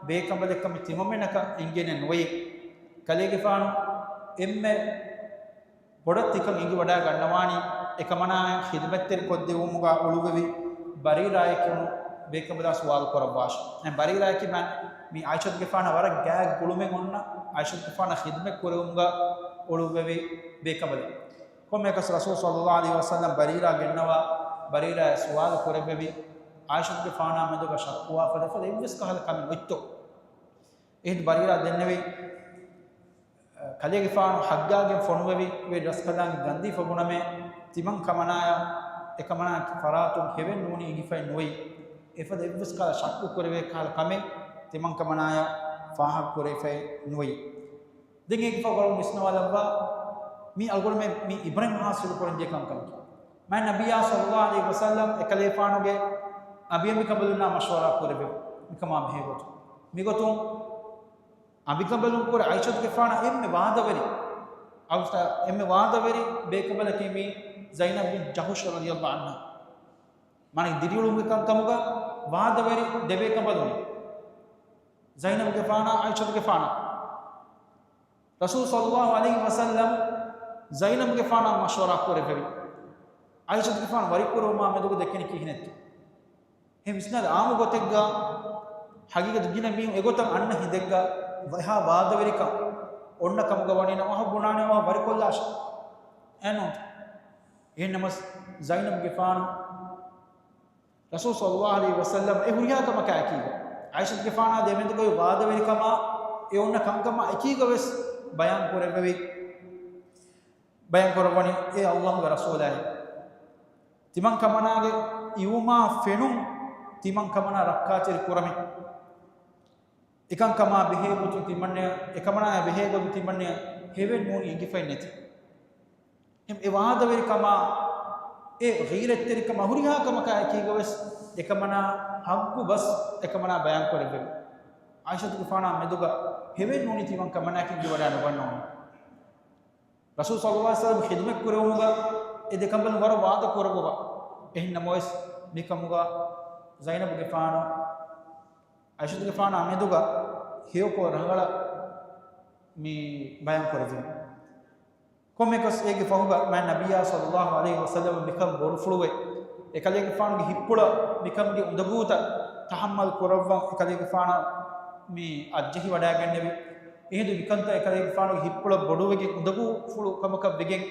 ބޭކަނބަލެއްކަމެއް ތިމަންމެންނަކަށް އެނގޭނެ ނުވޭ. ކަލޭގެފާނު އެންމެ ބޮޑަށް ތިކަން އެނގިވަޑައިގަންނަވާނީ، އެކަމަނާއަށް ޚިދުމަތްތެރިކޮށްދެއްވުމުގަ އުޅުއްވެވި ބަރީރާއޭ ކިޔުނު ބޭކަނބަލާ ސުވާލު ކުރައްވާށި. ދެން ބަރީރާއަކީ މާ، މި ޢާއިޝަތުގެފާނަށް ވަރަށް ގާތް ގުޅުމެއް އޮންނަ، ޢާއިޝަތުގެފާނަށް ޚިދުމަތް ކުރެވުމުގަ އުޅުއްވެވި ބޭކަނބަލެއް. ކޮންމެއަކަސް ރަސޫލު ޞައްލައްލާހު ޢަލައިހި ވަސައްލަމް ބަރީރާ ގެންނަވާ، ބަރީރާއަށް ސުވާލު ކުރެއްވެވި، ޢާއިޝަތުގެފާނާ މެދުގަ ޝައްކުވާ ފަދަ ފަދަ އެއްވެސް ކަހަލަ ކަމެއް އޮތްތޯ؟ އެހިނދު ބަރީރާ ދެންނެވި، ކަލޭގެފާނު ހައްގާގެން ފޮނުވެވި، ވެ ރަސްކަލާނގެ ގަންދީފަ ބުނަމޭ، ތިމަން ކަމަނާޔާ، އެކަމަނާ ފަރާތުން ހެވެއް ނޫނީ އެނގިފައެއް ނުވެއި. އެފަދަ އެއްވެސް ކަހަލަ ޝައްކު ކުރެވޭ ކަހަލަ ކަމެއް ތިމަން ކަމަނާޔަށް ފާހަގަ ކުރެވިފައެއް ނުވެއި. ދެން އޭގެ ފަހު ވަރަށް ވިސްނަވާލައްވާ، މީ އަޅުގަނޑުމެން މި ޢިބްރަތް ހާސިލު ކުރަންޖެހޭ ކަންކަމަކީ. މާތް ނަބިއްޔާ ޞައްލައްލާހު ޢަލައިހި ވަސައްލަމް އެކަލޭފާނުގެ އަނބިޔަނބިކަނބަލުންނާ މަޝްވަރާ ކުރެއްވެވި. މިކަމާ ބެހޭ ގޮތުން. މިގޮތުން އަނބިކަނބަލުން ކުރެ ޢާއިޝަތުގެފާނަށް އެންމެ ވާދަވެރި، އަވަސް އެންމެ ވާދަވެރި ބޭކަނބަލަކީ މީ ޒައިނަބް ބިން ޖަހުޝް ރަޟިޔައްލާހު ޢަންހާ. މާނަ ދިރިއުޅުމުގެ ކަންކަމުގަ ވާދަވެރި ދެބޭކަނބަލުން. ޒައިނަބުގެފާނާ ޢާއިޝަތުގެފާނާ. ރަސޫލު ޞައްލައްލާހު ޢަލައިހި ވަސައްލަމް ޒައިނަބުގެފާނާ މަޝްވަރާ ކުރެއްވެވި. ޢާއިޝަތުގެފާނު ވަރިކުރެވުމާ މެދުގަ ދެކެނީ ކިހިނެއްތޯ؟ އެހެން ވިސްނާލަ އާންމު ގޮތެއްގަ ހަގީގަތު ގިނަ މީހުން އެގޮތަށް އަންނަ ހިނދެއްގަ އެހާ ވާދަވެރިކަން އޮންނަ ކަމުގަ ވަނީ ނަމަ ބުނާނެ އަވަހަށް ވަރިކޮށްލާށޭ. އެހެންނޫން. އެހެންނަމަސް ޒައިނަބުގެފާނު ރަސޫލު ޞައްލައްލާހު ޢަލައިހި ވަސައްލަމް އެ ހުރިހާ ކަމަކާ އެކީގަ، ޢާއިޝަތުގެފާނާ ދެމެދުގައި ވާދަވެރިކަމާ އެ އޮންނަ ކަންކަމާ އެކީގަވެސް ބަޔާން ކުރެއްވެވި، ބަޔާން ކުރައްވަނީ އޭ ﷲގެ ރަސޫލާއޭ. ތިމަން ކަމަނާގެ އިވުމާ ފެނުން ތިމަން ކަމަނާ ރައްކާތެރި ކުރަމޭ. އެކަންކަމާ ބެހޭ ގޮތުން ތިމަންނަޔަށް، އެކަމަނާޔާ ބެހޭ ގޮތުން ތިމަންނަޔަށް ހެވެއް ނޫނީ އެނގިފައެއް ނެތި. އެ ވާދަވެރިކަމާ، އެ ޣީރަތްތެރިކަމާ ހުރިހާ ކަމަކާ އެކީގަވެސް އެކަމަނާ ހައްގު ބަސް އެކަމަނާ ބަޔާން ކުރެއްވެވި. ޢާއިޝަތުގެފާނާ މެދުގަ ހެވެއް ނޫނީ ތިމަން ކަމަނާއަކަށް އެނގިވަޑައި ނުގަންނަވަނީ. ރަސޫލު ޞައްލައްލާހު ޢަލައިހި ވަސައްލަމް ޚިދުމަތް ކުރެވުމުގަ އެ ދެކަނބަލުން ވަރަށް ވާދަ ކުރައްވަވާ. އެހެން ނަމަވެސް، މިކަމުގަ ޒައިނަބުގެފާނު ޢާއިޝަތުގެފާނާ މެދުގަ ހެޔޮކޮށް ރަނގަޅަށް މި ބަޔާން ކުރެއްވި. ކޮންމެއަކަސް އޭގެ ފަހުގަ މާތް ނަބިއްޔާ ޞައްލައްލާހު ޢަލައިހި ވަސައްލަމަށް މިކަން ބޮޑުފުޅުވެ، އެކަލޭގެފާނުގެ ހިތްޕުޅަށް މިކަމުގެ އުނދަގޫތައް ތަޙައްމަލް ކުރައްވަން އެކަލޭގެފާނަށް މި އައްޖެހިވަޑައިގެންނެވި. އެހިނދު މިކަންތައް އެކަލޭގެފާނުގެ ހިތްޕުޅަށް ބޮޑުވެގެން އުނދަގޫފުޅު ކަމަކަށް ވެގެން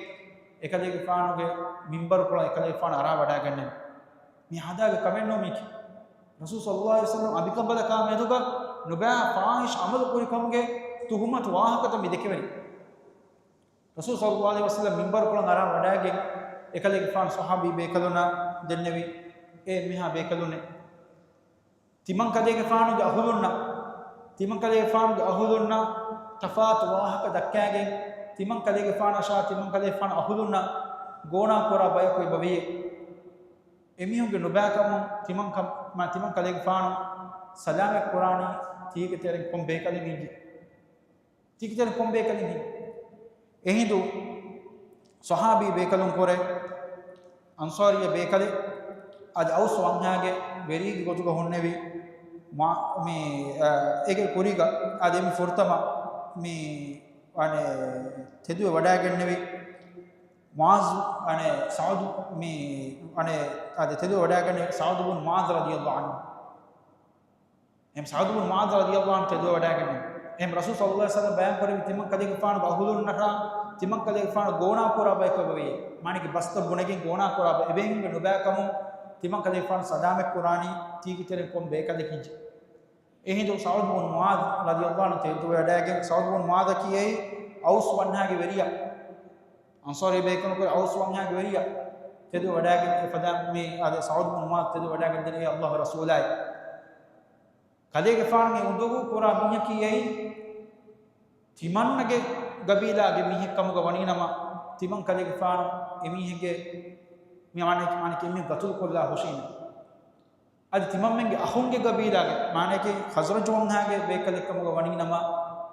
އެކަލޭގެފާނުގެ މިންބަރުކޮޅަށް އެކަލޭގެފާނު އަރާ ވަޑާގެންނެވި. މި ހަދާގެ ކަމެއްނޫ މީކި. ރަސޫލު ޞައްލައްލާހު ޢަލައިހި ވަސައްލަމް އަނބިކަނބަލަކާ މެދުގަ ނުބައި ފާޙިޝް ޢަމަލު ކުރި ކަމުގެ ތުހުމަތު ވާހަކަތައް މި ދެކެވެނީ. ރަސޫލު ޞައްލައްލާހު ޢަލައިހި ވަސައްލަމް މިންބަރުކޮޅަށް އަރާ ވަޑާގެން އެކަލޭގެފާނު ޞަޙާބީ ބޭކަލުންނަށް ދެންނެވި، އޭ އެންމެހާ ބޭކަލުންނޭ. ތިމަންކަލޭގެފާނުގެ އަހުލުންނަށް، ތިމަންކަލޭގެފާނުގެ އަހުލުންނަށް ތަފާތު ވާހަކަ ދައްކާގެން، ތިމަންކަލޭގެފާނަށާ ތިމަންކަލޭގެފާނު އަހުލުންނަށް ގޯނާ ކުރާ ބަޔަކު އެބަވިޔޭ. އެމީހުންގެ ނުބައިކަމުން ތިމަން ކަ-، މާ ތިމަންކަލޭގެފާނު ސަލާމަތް ކުރާނީ ތީގެ ތެރެއިން ކޮން ބޭކަލެއް އިނގި؟ ތީގެ ތެރެއިން ކޮން ބޭކަލެއް އިނގި؟ އެހިނދު ޞަޙާބީ ބޭކަލުން ކުރެ އަންޞާރީ ބޭކަލެއް އަދި އައުސް ވަންހާގެ ވެރީގެ ގޮތުގަ ހުންނެވި މާ-، މި، އަ، އޭގެ ކުރީގަ އަދި މި ފުރަތަމަ މި އަނެ ތެދުވެ ވަޑާގެންނެވި މުޢާޛު، އަނެ ސަޢުދު މި، އަނެ އަދި ތެދުވެ ވަޑާގެންނެވި ސަޢުދު ބުން މުޢާޛު ރަޟިޔަﷲ ޢަންހު. އެހެން ސަޢުދު ބުން މުޢާޛު ރަޟިޔަﷲ ޢަންހު ތެދުވެ ވަޑާގެންނެވި. އެހެން ރަސޫލު ޞައްލައްލާހު ޢަލައިހި ވަސައްލަމް ބަޔާން ކުރެއްވި ތިމަން ކަލޭގެފާނުގެ އަހުލުންނަށާ ތިމަން ކަލޭގެފާނު ގޯނާ ކުރާ ބަޔަކު އެބަވިޔޭ. މާނައަކީ ބަސްތައް ބުނެގެން ގޯނާ ކުރާ ބަ-، އެބޭނުންގެ ނުބައިކަމުން ތިމަން ކަލޭގެފާނު ސަލާމަތް ކުރާނީ ތީގެ ތެރެއިން ކޮން ބޭކަލެއް އިނގި. އެހިނދު ސަޢުދު ބުން މުޢާޛު ރަޟިޔަﷲ ޢަންހު ތެދުވެ ވަޑާގެން، ސަޢުދު ބުން މުޢާޛަކީ އެއީ އައުސް ވަންހާގެ ވެރިޔާ. އަންޞާރީ ބޭކަލުން ކުރެ އައުސް ވަންހާގެ ވެރިޔާ. ތެދުވެ ވަޑާގެން އެފަދަ މި އާދެ ސަޢުދު ބުން މުޢާޛު ތެދުވެ ވަޑާގެން ދެން އޭ ﷲ ގެ ރަސޫލާއޭ. ކަލޭގެފާނުގެ އުނދަގޫ ކުރާ މީހަކީ އެއީ ތިމަންނަގެ ގަބީލާގެ މީހެއް ކަމުގަ ވަނީ ނަމަ، ތިމަން ކަލޭގެފާނު އެމީހެއްގެ މި މާނައަކީ، މާނައަކީ އެމީހުން ގަތުލު ކޮށްލާ ހުށީމޭ. އަދި ތިމަންމެންގެ އަޚުންގެ ގަބީލާގެ، މާނައަކީ ޚަޒްރަޖު ވަންހާގެ ބޭކަލެއް ކަމުގަ ވަނީ ނަމަ،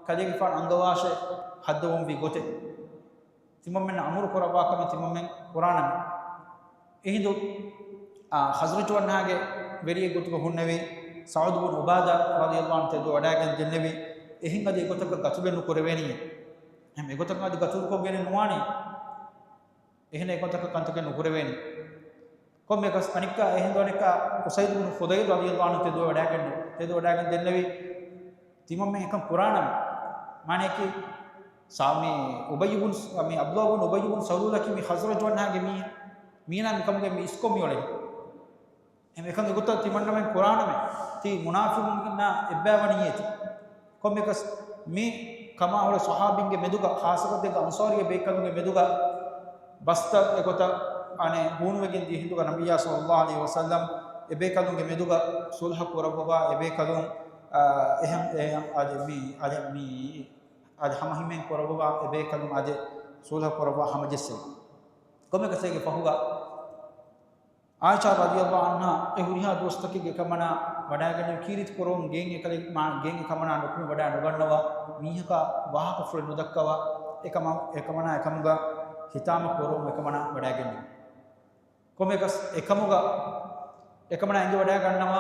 ކަލޭގެފާނު އަންގަވާށޭ ހައްދަވަންވީ ގޮތެއް. ތިމަންމެންނަށް އަމުރު ކުރައްވާ ކަމެއް ތިމަންމެން ކުރާނަމޭ. އެހިނދު، އާ، ޚަޒްރަޖު ވަންހާގެ ވެރިއެއް ގޮތުގަ ހުންނެވި ސަޢުދު ބުން ޢުބާދާ ރަޟިޔަﷲ ޢަންހު ތެދުވެ ވަޑާގެން ދެންނެވި، އެހެން އަދި އެގޮތަކަށް ގަތުލެއް ނުކުރެވޭނީ. އެހެން އެގޮތަކަށް އަދި ގަތުލުކޮށްގެނެއް ނުވާނީ. އެހެން އެގޮތަކަށް ކަންތަކެއް ނުކުރެވޭނީ. ކޮންމެއަކަސް އަނެއްކާ، އެހިނދު އަނެއްކާ އުސައިދު ބުނު ޚުދައިރު ރަޟިޔަﷲ ޢަންހު ތެދުވެ ވަޑާގެން، ތެދުވެ ވަޑާގެން ދެންނެވި، ތިމަންމެން އެކަން ކުރާނަމޭ. މާނައަކީ، ސާ-، މި އުބައްޔު ބުން، މި ޢަބްދުﷲ ބުން އުބައްޔު ބުން ސަލޫލަކީ މި ޚަޒްރަޖު ވަންހާގެ މީހެއް. މީނާ މިކަމުގެ މި އިސްކޮށް މިއުޅެނީ. އެހެން އެކަން އެގޮތަށް ތިމަންނަމެން ކުރާނަމޭ. ތީ މުނާފިޤުންނާ އެއްބައިވަނީ އޭތި. ކޮންމެއަކަސް މި ކަމާ ހުރެ ޞަޙާބީންގެ މެދުގަ، ޚާއްޞަކޮށް ދެން އަންޞާރީ ބޭކަލުންގެ މެދުގަ ބަސްތައް އެގޮތަށް އަނެއް ހޫނުވެގެން ދިޔަ ހިނދުގަ ނަބިއްޔާ ޞައްލައްލާހު ޢަލައިހި ވަސައްލަމް އެބޭކަލުންގެ މެދުގަ ޞުލްޙަ ކުރައްވަވާ އެބޭކަލުން، އާ، އެހެން، އެހެން އަދި މި، އަދި މި، އަދި ހަމަހިމޭން ކުރައްވަވާ އެބޭކަލުން އަދި ޞުލްޙަ ކުރައްވާ ހަމަޖެއްސެވި. ކޮންމެއަކަސް އޭގެ ފަހުގަ ޢާއިޝާ ރަޟިޔަﷲ ޢަންހާ އެ ހުރިހާ ދުވަސްތަކެއްގެ އެކަމަނާ ވަޑާގެން ކީރިތި ކުރައްވަން ގެން އެކަލެ-، މާ-، ގެން އެކަމަނާ ނުކުމެ ވަޑާ ނުގަންނަވާ މީހަކާ ވާހަކަފުޅެއް ނުދައްކަވާ އެކަމަ-، އެކަމަނާ އެކަމުގަ ހިތާމަ ކުރައްވަން އެކަމަނާ ވަޑާގެން. ކޮންމެއަކަސް އެކަމުގަ އެކަމަނާ އެނގި ވަޑާގަންނަވާ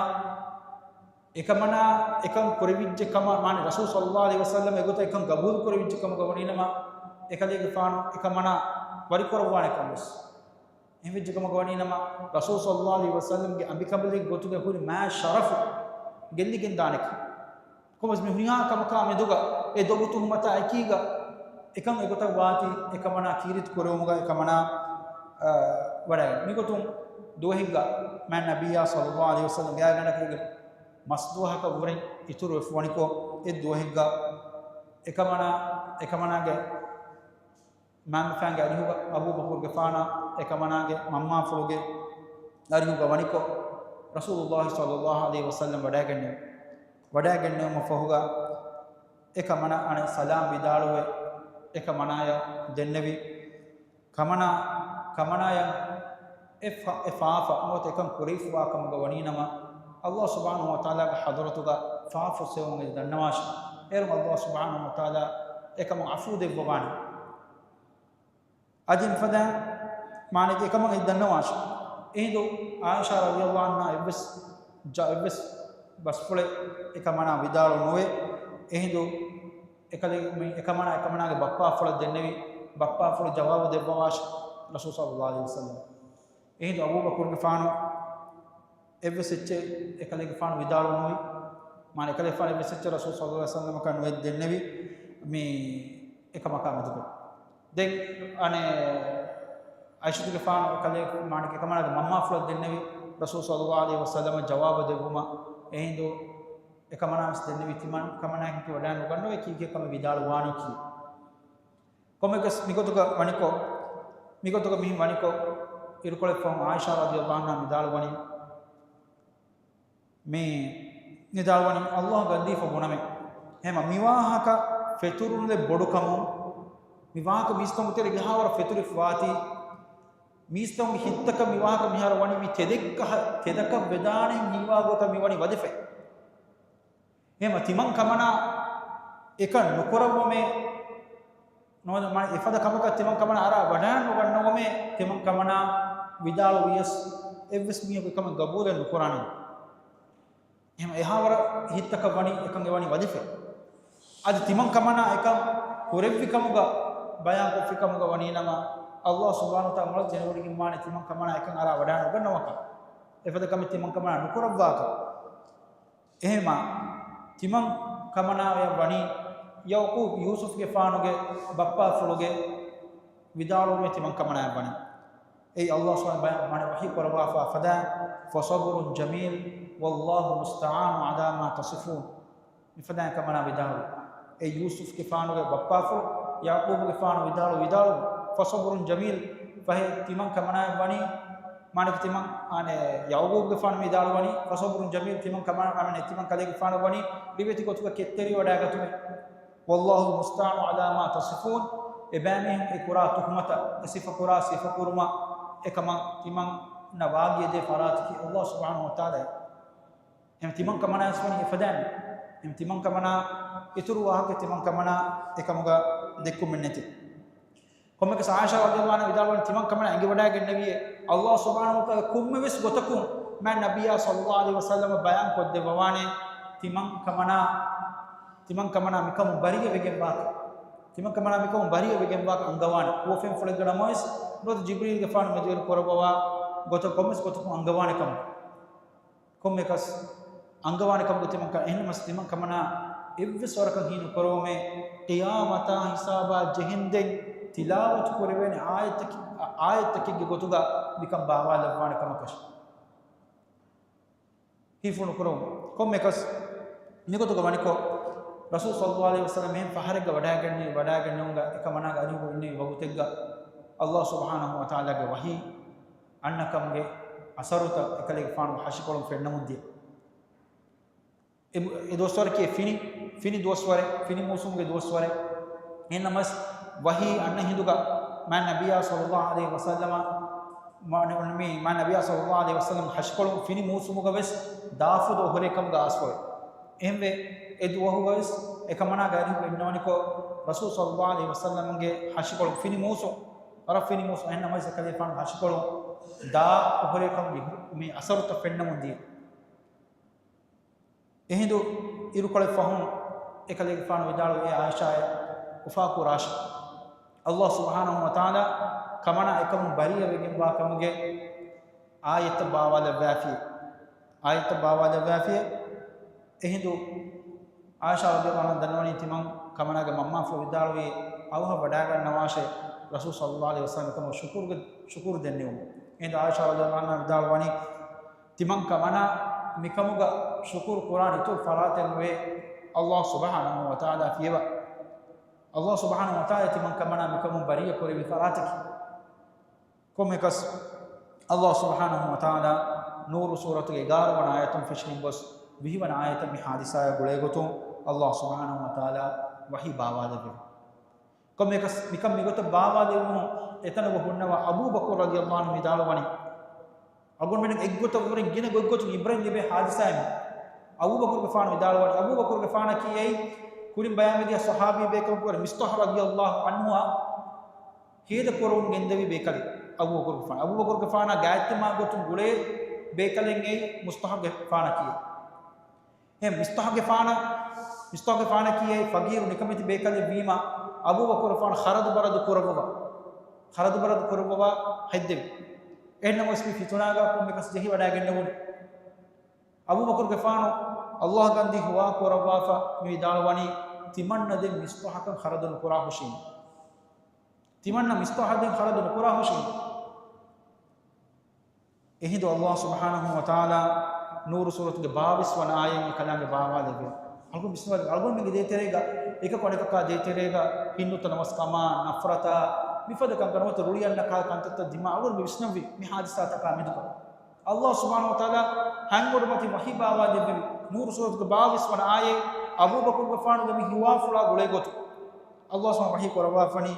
އެކަމަނާ އެކަން ކުރެވިއްޖެ ކަމަށް، މާނަ ރަސޫލު ޞައްލައްލާހު ޢަލައިހި ވަސައްލަމް އެގޮތަށް އެކަން ގަބޫލު ކުރެވިއްޖެ ކަމުގަ ވަނީ ނަމަ، އެކަލޭގެފާނު އެކަމަނާ ވަރިކުރައްވާނެ ކަން ވެސް. އެހެންވެއްޖެ ކަމުގަ ވަނީ ނަމަ، ރަސޫލު ޞައްލައްލާހު ޢަލައިހި ވަސައްލަމްގެ އަނބިކަނބަލެއްގެ ގޮތުގަ ހުރި މާތް ޝަރަފު ގެއްލިގެން ދާނެ ކަން. ކޮންމެސް މި ހުރިހާ ކަމަކާ މެދުގަ އެ ދޮގު ތުހުމަތާ އެކީގަ އެކަން އެގޮތަށް ވާތީ އެކަމަނާ ކީރިތި ކުރެވުމުގަ އެކަމަނާ، އަ، ވަޑައިގެން. މިގޮތުން ދުވަހެއްގަ މާތް ނަބިއްޔާ ޞައްލައްލާހު ޢަލައިހި ވަސައްލަމް ގާތްގަނޑަކަށް މަސް ދުވަހަކަށް ވުރެން އިތުރުވެފަ ވަނިކޮށް، އެއް ދުވަހެއްގަ އެކަމަނާ، އެކަމަނާގެ މަންފާންގެ އަރިހުގަ އަބޫބަކުރުގެފާނާ އެކަމަނާގެ މަންމާފުޅުގެ އަރިހުގަ ވަނިކޮށް، ރަސޫލުﷲ ޞައްލައްލާހު ޢަލައިހި ވަސައްލަމް ވަޑައިގެންނެވި. ވަޑައިގެންނެވުމަށް ފަހުގަ، އެކަމަނާ އަނެއް ސަލާމް ވިދާޅުވެ، އެކަމަނާޔަށް ދެންނެވި. ކަމަނާ، ކަމަނާޔަށް އެ ފާ-، އެ ފާފަ ނުވަތަ އެކަން ކުރެވިފަވާ ކަމުގަ ވަނީ ނަމަ، ﷲ ސުބްޙާނަހޫ ވަތަޢާލާގެ ޙަޟްރަތުގަ ފާފަ އޮއްސެވުން އެ ދަންނަވާށި. އޭރުން ﷲ ސުބްޙާނަހޫ ވަތަޢާލާ އެކަމަށް ޢަފޫ ދެއްވަވާނެ. އަދި މިފަދައިން މާނައަކީ އެކަމަށް އެ ދަންނަވާށި. އެހިނދު ޢާއިޝާ ރަޟިޔަﷲ ޢަންހާ އެއްވެސް ޖަ-، އެއްވެސް ބަސްފުޅެއް އެކަމަނާ ވިދާޅު ނުވޭ. އެހިނދު އެކަލޭ-، މި އެކަމަނާ އެކަމަނާގެ ބައްޕާފުޅަށް ދެންނެވި، ބައްޕާފުޅު ޖަވާބު ދެއްވަވާށި ރަސޫލު ޞައްލައްލާހު ޢަލައިހި ވަސައްލަމް. އެހިނދު އަބޫބަކުރުގެފާނު އެއްވެސް އެއްޗެއް އެކަލޭގެފާނު ވިދާޅު ނުވި. މާނަ އެކަލޭގެފާނު އެއްވެސް އެއްޗެއް ރަސޫލު ޞައްލައްލާހު ޢަލައިހި ވަސައްލަމަކަށް ނުވެ ދެންނެވި. މި އެކަމަކާ މެދުގަ. ދެން އަނެއް ޢާއިޝަތުގެފާނު ކަލޭ މާނައަކީ އެކަމަނާގެ މަންމާފުޅަށް ދެންނެވި ރަސޫލު ޞައްލައްލާހު ޢަލައިހި ވަސައްލަމަށް ޖަވާބު ދެއްވުމަށް. އެހިނދު އެކަމަނާ ވެސް ދެންނެވި ތިމަން ކަމަނާ ހިތު ވަޑާން ނުގަންނަވޭ ކީކޭ ކަމެއް ވިދާޅުވާނީކީ. ކޮންމެއަކަސް މިގޮތުގަ ވަނިކޮށް، މިގޮތުގަ މިހެން ވަނިކޮށް، އިރުކޮޅެއް ފަހުން ޢާއިޝާ ރަޟިޔައްލާހު ޢަންހާ ވިދާޅުވަނީ، މި ވިދާޅުވަނީ، ﷲ ގަންދީފަ ބުނަމޭ. ހަމަ މިވާހަކަ ފެތުރުންލެއް ބޮޑުކަމުން، މި ވާހަކަ މީސްތަކުން ތެރެ ގިހާވަރަށް ފެތުރިފަ ވާތީ، މީސްތަކުންގެ ހިތްތަކަށް މި ވާހަކަ މިހާރު ވަނީ މި ތެދެއްކަހަ-، ތެދަކަށް ވެދާނެ ހީވާ ގޮތަށް މި ވަނީ ވަދެފައި. ހަމަ ތިމަން ކަމަނާ އެކަން ނުކުރައްވަމޭ، ނުވަތަ މާ އެފަދަ ކަމަކަށް ތިމަން ކަމަނާ އަރާ ވަޑާން ނުގަންނަވަމޭ، ތިމަން ކަމަނާ ވިދާޅުވިޔަސް އެއްވެސް މީހަކު އެކަމެއް ގަބޫލެއް ނުކުރާނެ. ހަމަ އެހާވަރަށް ހިތްތަކަށް ވަނީ އެކަން އެވަނީ ވަދެފަ. އަދި ތިމަން ކަމަނާ އެކަން ކުރެއްވި ކަމުގަ ބަޔާން ކޮށްފި ކަމުގަ ވަނީ ނަމަ، ﷲ ސުބްޙާނަހު ވަތަޢާލާ މޮޅަށް ދެނެވޮޑިގެންވާނެ ތިމަން ކަމަނާ އެކަން އަރާ ވަޑާން ނުގަންނަވާކަށް. އެފަދަ ކަމެއް ތިމަން ކަމަނާ ނުކުރައްވާކަށް. އެހެމަ ތިމަން ކަމަނާއަށް ވަނީ ޔަޢުޤޫބް ޔޫސުފްގެފާނުގެ ބައްޕާފުޅުގެ ވިދާޅުވުމެއް ތިމަން ކަމަނާއަށް ވަނީ. އެއީ ﷲ ސުބްޙާނަހު ވަތަޢާލާ ވަޙީ ކުރައްވާފާ ފަދައިން، فصبر جميل والله المستعان على ما تصفون. މިފަދައިން ކަމަނާ ވިދާޅުވި. އެ ޔޫސުފްގެފާނުގެ ބައްޕާފުޅު ޔަޢުޤޫބުގެފާނު ވިދާޅު، ވިދާޅު، فصبر جميل، ފަހެ ތިމަން ކަމަނާއަށް ވަނީ، މާނައަކީ ތިމަން، އަނެއް، ޔަޢުޤޫބުގެފާނު ވިދާޅުވަނީ، فصبر جميل، ތިމަން ކަމަނާ، އަނެއް، ތިމަން ކަލޭގެފާނަށް ވަނީ ރިވެތި ގޮތުގަ ކެތްތެރިވެވަޑައިގަތުމެއް. والله المستعان على ما تصفون، އެބައިމީހުން އެ ކުރާ ތުހުމަތަށް، އެ ސިފަކުރާ ސިފަކުރުމަށް އެކަމަށް ތިމަންނަށް ވާގިޔަދޭ ފަރާތަކީ ﷲ ސުބްޙާނަހު ވަތަޢާލާ. އެހެން ތިމަން ކަމަނާވެސް ވަނީ އެފަދައިން. އެހެން ތިމަން ކަމަނާ އިތުރު ވާހަކަ ތިމަން ކަމަނާ އެކަމުގަ ދެއްކުމެއް ނެތި. ކޮންމެއަކަސް ޢާއިޝާ ރަޟިޔައްލާހު ޢަންހާ ވިދާޅުވަނީ ތިމަން ކަމަނާ އެނގިވަޑައިގެންނެވިއޭ، ﷲ ސުބްޙާނަހު ވަތަޢާލާ ކޮންމެވެސް ގޮތަކުން މާތް ނަބިއްޔާ ޞައްލައްލާހު ޢަލައިހި ވަސައްލަމަ ބަޔާން ކޮށްދެއްވަވާނެ ތިމަން ކަމަނާ، ތިމަން ކަމަނާ މިކަމުން ބަރީއަވެގެންވާކަށް. ތިމަން ކަމަނާ މިކަމުން ބަރީއަވެގެންވާކަށް އަންގަވާނެ. ކުއްފެންފުޅެއްގަ ނަމަވެސް ނުވަތަ ޖިބްރީލްގެފާނު މެދުވެރި ކުރައްވަވާ ގޮތަށް ކޮންމެސް ގޮތަކުން އަންގަވާނެ ކަމަށް. ކޮންމެއަކަސް އަންގަވާނެ ކަމުގަ ތިމަން ކަ-، އެހެންނަމަވެސް ތިމަން ކަމަނާ އެއްވެސް ވަރަކަށް ހީނު ކުރައްވަމޭ، ޤިޔާމަތާ ހިސާބާ ޖެހެންދެން ތިލާވަތު ކުރެވޭނެ އާޔަތްތަކެއް، އާޔަތްތަކެއްގެ ގޮތުގަ މިކަން ބާވާލައްވާނެ ކަމަކަށް. ހީފުނު ކުރައްވަމުން. ކޮންމެއަކަސް މިގޮތުގަ ވަނިކޮށް، ރަސޫލު ޞައްލައްލާހު ޢަލައިހި ވަސައްލަމަ އެހެން ފަހަރެއްގަ ވަޑައިގެންނެވި، ވަޑައިގެންނެވުމުގަ އެކަމަނާގެ އަރިހުގަ އިންނެވި ވަގުތެއްގަ، ﷲ ސުބްޙާނަހު ވަތަޢާލާގެ ވަޙީ އަންނަކަމުގެ އަސަރުތައް އެކަލޭގެފާނުގެ ހަށިކޮޅުން ފެންނަމުން ދިޔަ. އެ، އެ ދުވަސްވަރަކީ ފިނި، ފިނި ދުވަސްވަރެއް، ފިނި މޫސުމުގެ ދުވަސްވަރެއް. އެހެންނަމަވެސް، ވަޙީ އަންނަ ހިނދުގަ މާތް ނަބިއްޔާ ޞައްލައްލާހު ޢަލައިހި ވަސައްލަމަ، މާ-، މި-، މާތް ނަބިއްޔާ ޞައްލައްލާހު ޢަލައިހި ވަސައްލަމަ ހަށިކޮޅު ފިނި މޫސުމުގަ ވެސް ދާ ފުދު އޮހޮރި ކަމުގަ އައިސްފަވޭ. އެހެންވެ، އެ ދުވަހުގަވެސް އެކަމަނާގެ އަރިހުގަ އިންނަވަނިކޮށް، ރަސޫލު ޞައްލައްލާހު ޢަލައިހި ވަސައްލަމަގެ ހަށިކޮޅު ފިނި މޫސު، ވަރަށް ފިނި މޫސު، އެހެންނަމަވެސް އެކަލޭގެފާނު ހަށިކޮޅު ދާ އޮހޮރި ކަމުގެ މި އަސަރުތައް ފެންނަމުން ދިޔަ. އެހިނދު އިރުކޮޅެއް ފަހުން އެކަލޭގެފާނު ވިދާޅުވި، އޭ ޢާއިޝާއޭ، އުފާކުރާށި. ﷲ ސުބްޙާނަހު ވަތަޢާލާ ކަމަނާ އެކަމުން ބަރީއަވެގެންވާ ކަމުގެ އާޔަތްތައް ބާވާލައްވާފި. އާޔަތްތައް ބާވާލައްވާފި. އެހިނދު ޢާއިޝާ ރަޟިޔައްލާހު ޢަންހާ ދަންނަވަނީ ތިމަން ކަމަނާގެ މަންމާފުޅު ވިދާޅުވީ، އަވަހަށް ވަޑައިގަންނަވާށޭ، ރަސޫލު ޞައްލައްލާހު ޢަލައިހި ވަސައްލަމަ ކަމަށް ޝުކުރުގެ، ޝުކުރު ދެންނެވުމުން. އެހިނދު ޢާއިޝާ ރަޟިޔައްލާހު ޢަންހާ ވިދާޅުވަނީ، ތިމަން ކަމަނާ މިކަމުގަ ޝުކުރު ކުރާން އިތުރު ފަރާތެއް ނުވޭ، ﷲ ސުބްޙާނަހު ވަތަޢާލާ ފިޔަވާ. ﷲ ސުބްޙާނަހު ވަތަޢާލާ ތިމަން ކަމަނާ މިކަމުން ބަރީއަ ކުރެއްވި ފަރާތަކީ. ކޮންމެއަކަސް، ﷲ ސުބްޙާނަހު ވަތަޢާލާ ނޫރު ސޫރަތުގެ އެގާރަ ވަނަ އާޔަތުން ފެށިގެން ގޮސް، ވިހި ވަނަ އާޔަތަށް މި ޙާދިސާއާ ގުޅޭ ގޮތުން ﷲ ސުބްޙާނަހު ވަތަޢާލާ ވަޙީ ބާވާލެއްވި. ކޮންމެއަކަސް މިކަން މިގޮތަށް ބާވާލެވުމުން އެތަނުގަ ހުންނަވާ އަބޫބަކުރު ރަޟިޔައްލާހު ޢަންހު ވިދާޅުވަނީ، އަޅުގަނޑުމެން އެއްގޮތަށް ވުރެން ގިނަ ގޮތްގޮތުން ޢިބްރަތް ލިބޭ ޙާދިސާއެއް މި. އަބޫބަކުރުގެފާނު ވިދާޅުވަނީ، އަބޫބަކުރުގެފާނަކީ އެއީ ކުރިން ބަޔާންވެދިޔަ ޞަޙާބީ ބޭކަލަކު މިސްޠާޙު ރަޟިޔައްލާހު ޢަންހުއާ ހޭދަ ކުރަމުން ގެންދެވި ބޭކަލެއް އަބޫބަކުރުގެފާނު. އަބޫބަކުރުގެފާނާ ގާތްތިމާގޮތުން ގުޅޭ ބޭކަލެއް އެއީ މިސްޠާޙުގެފާނަކީ. އެ މިސްޠާޙުގެފާނަ، މިސްޠާޙުގެފާނަކީ އެއީ ފަގީރު ނިކަމެތި ބޭކަލެއް ވީމަ، އަބޫބަކުރުގެފާނު ޚަރަދު ބަރަދު ކުރައްވަވާ، ޚަރަދު ބަރަދު ކުރައްވަވާ ހައްދެވި. އެހެންނަމަވެސް މި ފިތުނާގަ ކޮންމެއަކަސް ޖެހިވަޑައިގެންނެވުނު. އަބޫބަކުރުގެފާނު ﷲ ގަންދީ ހުވާ ކުރައްވާފަ މި ވިދާޅުވަނީ، ތިމަންނަ ދެން މިސްބާހަކަށް ޚަރަދު ނުކުރާ ހުށީމަ. ތިމަންނަ މިސްބާހަށް ދެން ޚަރަދު ނުކުރާ ހުށީމަ. އެހިނދު ﷲ ސުބްޙާނަހޫ ވަތަޢާލާ ނޫރު ސޫރަތުގެ ބާވީސް ވަނަ އާޔަތް އެކަލާނގެ ބާވާލެއްވި. އަޅުގަނޑު ބިސްމިއްލާ، އަޅުގަނޑުމެންގެ ދޭތެރޭގަ އެކަކު އަނެކަކާ ދޭތެރޭގަ ހިތްނުތަ ނަމަސްކަމާ، ނަފްރަތާ، މިފަދަ ކަންކަން ނުވަތަ ރުޅި އަންނަ ކާ ކަންތައްތައް ދިމާ އަޅުގަނޑު މި ވިސްނަންވީ މި ހާދިސާތަކާ މެދުގަ. ﷲ ސުބްޙާނަހޫ ވަތަޢާލާ ހަތް އުޑުމަތި ވަޙީ ބާވާލެއްވި ނޫރު ސޫރަތުގެ ބާވީސް ވަނަ އާޔަތް އަބޫބަކުރުގެފާނުގެ މި ހިވާފުޅާ ގުޅޭގޮތުން. ﷲ ސުބްޙާނަހޫ ވަތަޢާލާ ވަޙީ ކުރައްވާފަނީ،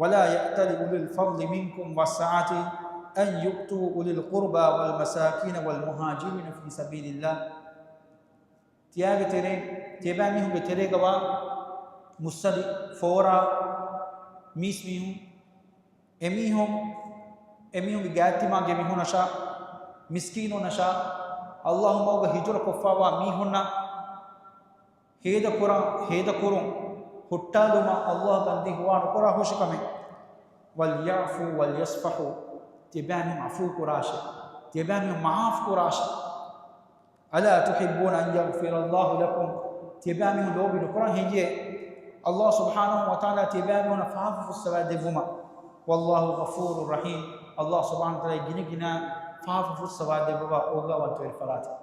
ولا يأتل أولو الفضل منكم والسعة أن يؤتوا أولي القربى والمساكين والمهاجرين في سبيل الله. ތިޔާގެ ތެރެއިން، ތިޔަބައިމީހުންގެ ތެރޭގަވާ މުއްސަނދި، ފޯރާ، މީސްމީހުން، އެމީހުން، އެމީހުންގެ ގާތްތިމާގެ މީހުންނަށާ، މިސްކީނުންނަށާ، ﷲ މަގުގަ ހިޖުރަ ކޮށްފައިވާ މީހުންނަށް، ހޭދަކުރަން، ހޭދަކުރުން، ހުއްޓާލުމަށް ﷲ ގަންދީ ހުވާ ނުކުރާ ހުށިކަމެއް. وليعفوا وليصفحوا، ތިޔަބައިމީހުން ޢަފޫ ކުރާށޭ، ތިޔަބައިމީހުން މާފް ކުރާށޭ. ألا تحبون أن يغفر الله لكم، ތިޔަބައިމީހުން ލޯބި ނުކުރަން ހެއްޔޭ ﷲ ސުބްޙާނަހޫ ވަތަޢާލާ ތިޔަބައިމީހުނަށް ފާފަ ފުއްސަވާ ދެއްވުމަށް؟ والله غفور رحيم، ﷲ ސުބްޙާނަހޫ ވަތަޢާލާ ގިނަ ގިނަ ފާފަ ފުއްސަވާ ދެއްވަވާ އޯގާވަންތަވެރި ފަރާތެއް.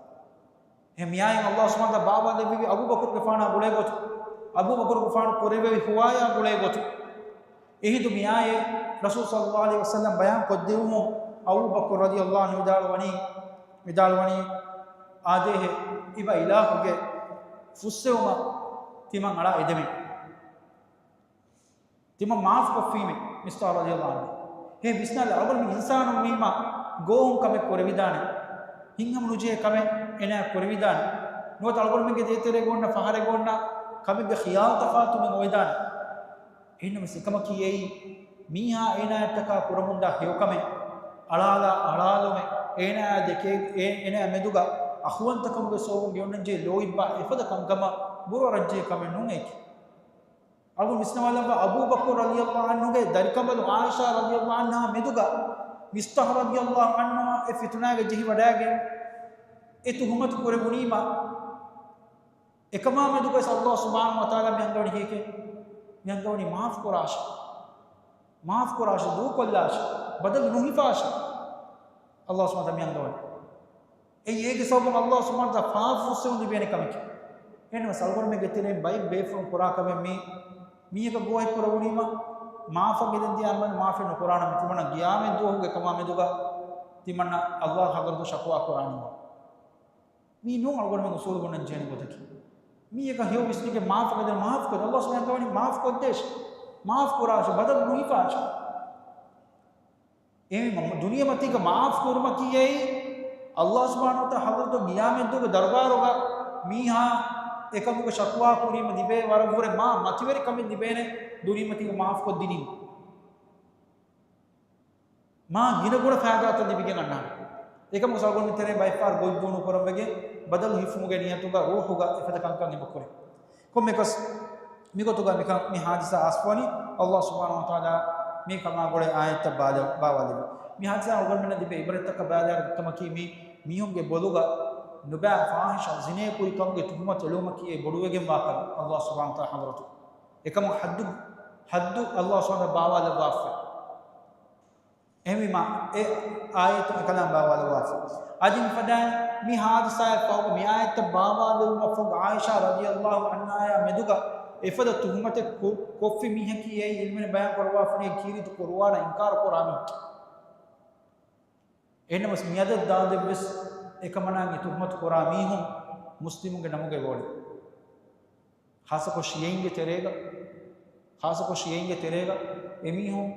އެ މިއާޔަތް ﷲ ސުބްޙާނަހޫ ވަތަޢާލާ ބާވާލެއްވި އަބޫބަކުރުގެފާނާ ގުޅޭގޮތުން، އަބޫބަކުރުގެފާނު ކުރެއްވެވި ހުވާޔާ ގުޅޭގޮތުން. އެހިނދު މިއާޔަތް ރަސޫލު ޞައްލައްލާހު ޢަލައިހި ވަސައްލަމް ބަޔާން ކޮށްދިއުމުން އަބޫބަކުރު ރަޟިޔައްލާހު ޢަންހު ވިދާޅުވަނީ، ވިދާޅުވަނީ، އާދޭހެ، އިބަ އިލާހުގެ ފުއްސެވުމަށް ތިމަން އަޅާ އެދެމެ. ތިމަން މާފް ކޮށްފީމޭ. މިސްބާހު ރަޟިޔައްލާހު ޢަންހު. ހޭ ވިސްނާލަ، އަޅުގަނޑު މި އިންސާނުން ވީމަ ގޯހުން ކަމެއް ކުރެވިދާނެ. ހިތްހަމަނުޖެހޭ ކަމެއް އޭނާ ކުރެވިދާނެ. ނުވަތަ އަޅުގަނޑުމެންގެ ދޭތެރޭގަ އޮންނަ ފަހަރެއްގަ އޮންނަ ކަމެއްގެ ޚިޔާލު ތަފާތު މި އޮވެދާނެ. އެހެންނަމަވެސް އެކަމަކީ އެއީ މީހާ އޭނާއަށްޓަކާ ކުރަމުންދާ ހެޔޮކަމެއް. އަޅާލާ އަޅާލުމެއް. އޭނާއާ ދެކޭ، އޭ-، އޭނާއާ މެދުގަ އަޚުވަންތަކަމުގެ ސަބަބުން މި އޮންނަންޖެހޭ ލޯތްބާ އެފަދަ ކަންކަމަށް ބުރަ އަރަންޖެހޭ ކަމެއް ނޫނޭކި. އަޅުގަނޑު ވިސްނަވާލައްވާ އަބޫބަކުރު ރަޟިޔައްލާހު ޢަންހުގެ ދަރިކަނބަލު ޢާއިޝާ ރަޟިޔައްލާހު ޢަންހާ މެދުގަ މިސްބާހު ރަޟިޔައްލާހު ޢަންހު އެ ފިތުނާގަ ޖެހިވަޑައިގެން އެ ތުހުމަތު ކުރެވުނީމަ، އެކަމާ މެދުގަވެސް ﷲ ސުބްޙާނަހޫ ވަތަޢާލާ މި އަންގަވަނީ ކީކޭ؟ މި އަންގަވަނީ މާފް ކުރާށޭ. މާފް ކުރާށޭ، ދޫކޮށްލާށޭ، ބަދަލު ނުހިފާށޭ. ﷲ ސުބްޙާނަހޫ ވަތަޢާލާ މި އަންގަވަނީ. އެއީ އޭގެ ސަބަބުން ﷲ ސުބްޙާނަހޫ ވަތަޢާލާ ފާފަ ފުއްސެވުން ލިބޭނެ ކަމެކޭ. އެހެންނަމަވެސް އަޅުގަނޑުމެންގެ ތެރެއިން ބައެއް ބޭފުޅުން ކުރާ ކަމެއް މީ، މީހަކަށް ގޯހެއް ކުރެވުނީމަ، މާފަށް ގެންދިޔަ އަމަލު މާފެއް ނުކުރާނަމޭ، ތިމަންނަ ޤިޔާމަތް ދުވަހުގެ ކަމާ މެދުގަ ތިމަންނަ ﷲ ޙަޟްރަތު ޝަކުވާ ކުރާނީމަ. މީ ނޫން އަޅުގަނޑުމެން އުސޫލު ބުނަން ޖެހޭނެ ގޮތަކީ. މީހަކަށް ހެޔޮ ވިސްނިގެން މާފަށް ގެންދަން މާފް ކޮށްދޭ. ﷲ ސުބްޙާނަހޫ ވަތަޢާލާ މާފް ކޮށްދޭށޭ. މާފް ކުރާށޭ، ބަދަލު ނުހިފާށޭ. އެހެންވީމަ ދުނިޔެމަތީގަ މާފް ކުރުމަކީ އެއީ ﷲ ސުބްޙާނަހޫ ވަތަޢާލާ ޙަޟްރަތުގެ ޤިޔާމަތްދުވަހުގެ ދަރުބާރުގަ މީހާ އެކަމުގެ ޝަކުވާ ކުރީމަ ލިބޭ ވަރަށްވުރެ މާ މަތިވެރި ކަމެއް ލިބޭނެ ދުނިޔެމަތީގަ މާފް ކޮށްދިނީމަ. މާ ގިނަ ގުނަ ފައިދާތައް ލިބިގެން އަންނާނެ. އެކަމަކު އަޅުގަނޑު ތެރޭ ބައެއްފަހަރު ގޮތް ދޫނުކުރަން ވެގެން ބަދަލު ހިފުމުގެ ނިޔަތުގަ ރޫޙުގަ އެފަދަ ކަންކަން އެބަ ކުރޭ. ކޮންމެއަކަސް މިގޮތުގަ މިކަން މި ހާދިސާ އަސްފަވަނީ ﷲ ސުބްޙާނަހޫ ވަތަޢާލާ މި ކަމާ ގުޅޭ އާޔަތްތައް ބާލަ-، ބާވާލެއްވި. މި ހާދިސާ އަޅުގަނޑުމެންނަށް ލިބޭ އިބްރަތްތަކަށް ބަލާލާ ކަމަކީ މީ މީހުންގެ ބޮލުގަ ނުބައި ފާޙިޝާ ޒިނޭ ކުރި ކަމުގެ ތުހުމަތު އެޅުމަކީ އެ ބޮޑުވެގެންވާ ކަމެއް ﷲ ސުބްޙާނަހޫ ވަތަޢާލާ ޙަޟްރަތު. އެކަމަށް ޙައްދު، ޙައްދު ﷲ ސުބްޙާނަހޫ ވަތަޢާލާ ބާވާލައްވާފަ. އެހެންވީމާ، އެ އާޔަތު އެކަލާނގެ ބާވާލައްވާފަ. އަދި މިފަދައިން މި ހާދިސާއަށް ފަހުގަ މި އާޔަތްތައް ބާވާލެއްވުމަށްފަހުގަ ޢާއިޝާ ރަޟިޔައްލާހު ޢަންހާޔާ މެދުގަ އެފަދަ ތުހުމަތެއް ކޮ-، ކޮށްފި މީހަކީ އެއީ ޢިލްމުވެރިން ބަޔާން ކުރައްވާފަ ކީރިތި ޤުރުއާނަށް އިންކާރު ކުރާ މީހެކޭ. އެހެންނަމަވެސް މިއަދަށް ދާންދެން ވެސް އެކަމަނާއަށް ތުހުމަތު ކުރާ މީހުން މުސްލިމުންގެ ނަމުގައި އެބައުޅޭ. ޚާއްޞަކޮށް ޝިޔަޢީންގެ ތެރޭގަ، ޚާއްޞަކޮށް ޝިޔަޢީންގެ ތެރޭގަ އެމީހުން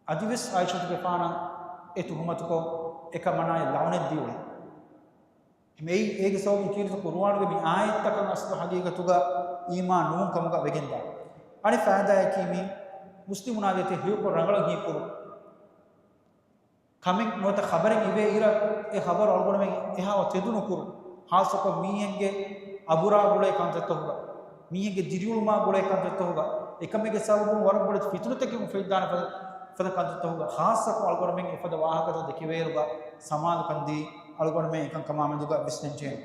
އަދިވެސް ޢާއިޝަތުގެފާނަށް އެ ތުހުމަތުކޮށް، އެކަމަނާއަށް ލަޢުނަތް ދިއުޅޭ. މިއީ އޭގެ ސަބަބުން ކީރިތި ޤުރުއާނުގެ މި އާޔަތްތަކަށް އަސްލު ޙަޤީޤަތުގަ އީމާން ނުވުން ކަމުގަ ވެގެންދާ. އަނެއް ފައިދާއަކީ މި މުސްލިމުނާ ދޭތެރޭ ހެޔޮކޮށް ރަނގަޅަށް ހީކުރުން. ކަމެއް ނުވަތަ ޚަބަރެއް އިވޭ އިރަށް އެ ޚަބަރު އަޅުގަނޑުމެން އެހާ ތެދު ނުކުރުން. ޚާއްޞަކޮށް މީހެއްގެ އަބުރާ ގުޅޭ ކަންތައްތަކުގަ، މީހެއްގެ ދިރިއުޅުމާ ގުޅޭ ކަންތައްތަކުގަ، އެކަމެއްގެ ސަބަބުން ވަރަށް ބޮޑެތި ފިތުނަތަކެއް އުފެދިދާނެ ފަދަ، ފަދަ ކަންތައްތަކުގަ، ޚާއްޞަކޮށް އަޅުގަނޑުމެން އެފަދަ ވާހަކަތައް ދެކިވޭއިރުގަ ސަމާލުކަންދީ، އަޅުގަނޑުމެން އެކަންކަމާ މެދުގަ ވިސްނަންޖެހޭނެ.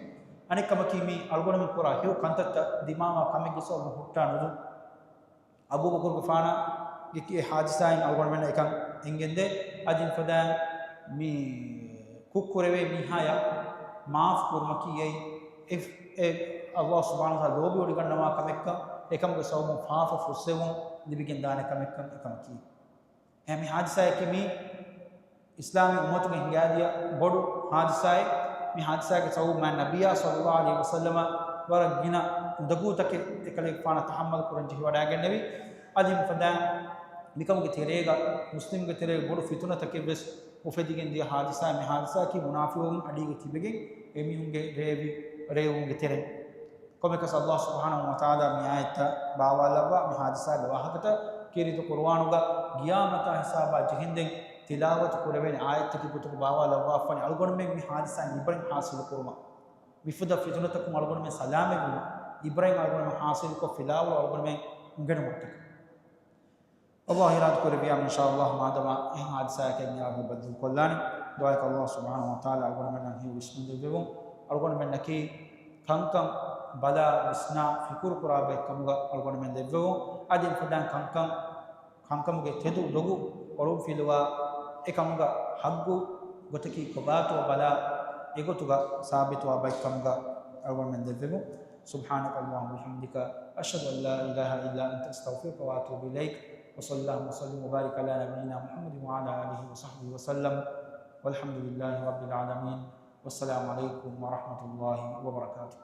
އަނެއްކަމަކީ މި އަޅުގަނޑުމެން ކުރާ ހެޔޮ ކަންތައްތައް ދިމާވާ ކަމެއްގެ ސަބަބުން ހުއްޓާ ނުދުން. އަބޫބަކުރުގެފާނާގެ އެ ހާދިސާއިން އަޅުގަނޑުމެންނަށް އެކަން އެނގެންދޭ. އަދި ފަދައިން މި ކުށްކުރެވޭ މީހާޔަށް މާފު ކުރުމަކީ އެއީ އެ، އެ ﷲ ސުބްޙާނަހޫ ވަތަޢާލާ ލޯބިވޮޑިގަންނަވާ ކަމެއްކަން، އެކަމުގެ ސަބަބުން ފާފަ ފުއްސެވުން ލިބިގެން ދާނެ ކަމެއްކަން އެކަމަކީ. އެ މި ހާދިސާއަކީ މީ އިސްލާމީ އުއްމަތުގެ ހިނގާދިޔަ ބޮޑު ހާދިސާއެއް. މި ހާދިސާގެ ސަބަބު މާތް ނަބިއްޔާ ޞައްލައްލާހު ޢަލައިހި ވަސައްލަމަ ވަރަށް ގިނަ އުނދަގޫތަކެއް އެކަލޭގެފާނަށް ތަޙައްމަލް ކުރަން ޖެހިވަޑައިގެންނެވި. އަދި މިފަދައިން މިކަމުގެ ތެރޭގަ މުސްލިމްގެ ތެރޭގަ ބޮޑު ފިތުނަތަކެއް ވެސް އުފެދިގެން ދިޔަ ހާދިސާ. މި ހާދިސާއަކީ މުނާފިޤުން އަޑީގަ ތިބެގެން އެމީހުންގެ ރޭވި ރޭވުމުގެ ތެރެއިން. ކޮންމެކަސް ﷲ ސުބްޙާނަހޫ ވަތަޢާލާ މި އާޔަތްތައް ބާވާލައްވާ މި ހާދިސާގެ ވާހަކަތައް ކީރިތި ޤުރުއާނުގަ ގިޔާމަތާ ހިސާބާ ޖެހެންދެން ތިލާވަތު ކުރެވޭނެ އާޔަތްތަކެއް ގޮތުގަ ބާވާލައްވާފާނެ. އަޅުގަނޑުމެން މި ހާދިސާއިން އިބްރަތް ޙާޞިލު ކުރުމަށް، މިފަދަ ފިތުނަތަކުން އަޅުގަނޑުމެން ސަލާމަތްވުމަށް، އިބްރަތް އަޅުގަނޑުމެން ޙާޞިލުކޮށް، ފިލާވަޅު އަޅުގަނޑުމެން އުނގެނުމަށްޓަކައި. ﷲ އިރާދަ ކުރެއްވިޔާ އިންޝާﷲ މާދަމާ އެހެން ހާދިސާއެއް އެންމެ ބައްދަލުކޮށްލާނެ. ދުޢާއަކަށް ﷲ ސުބްޙާނަހޫ ވަތަޢާލާ އަޅުގަނޑުމެންނަށް ހެޔޮ ވިސްނުން ދެއްވެވުން. އަޅުގަނޑުމެންނަކީ ކަންކަން ބަލާ ވިސްނާ ފިކުރު ކުރާ ބައެއް ކަމުގަ އަޅުގަނޑުމެން ދެއްވެވުން. އަދި އެފަދައިން ކަންކަން، ކަންކަމުގެ ތެދު ލޮގު އޮޅުންފިލުވާ، އެކަމުގަ ޙައްގު ގޮތަކީ ކޮބާތޯ ބަލާ، އެގޮތުގަ ސާބިތުވާ ބައެއް ކަމުގަ އަޅުގަނޑުމެން ދެއްވެވުން. سبحانك اللهم وبحمدك، أشهد أن لا إله إلا أنت، أستغفرك وأتوب إليك. وصلى اللهم وسلم وبارك على نبينا محمد وعلى آله وصحبه وسلم. والحمد لله رب العالمين. والسلام عليكم ورحمة الله وبركاته.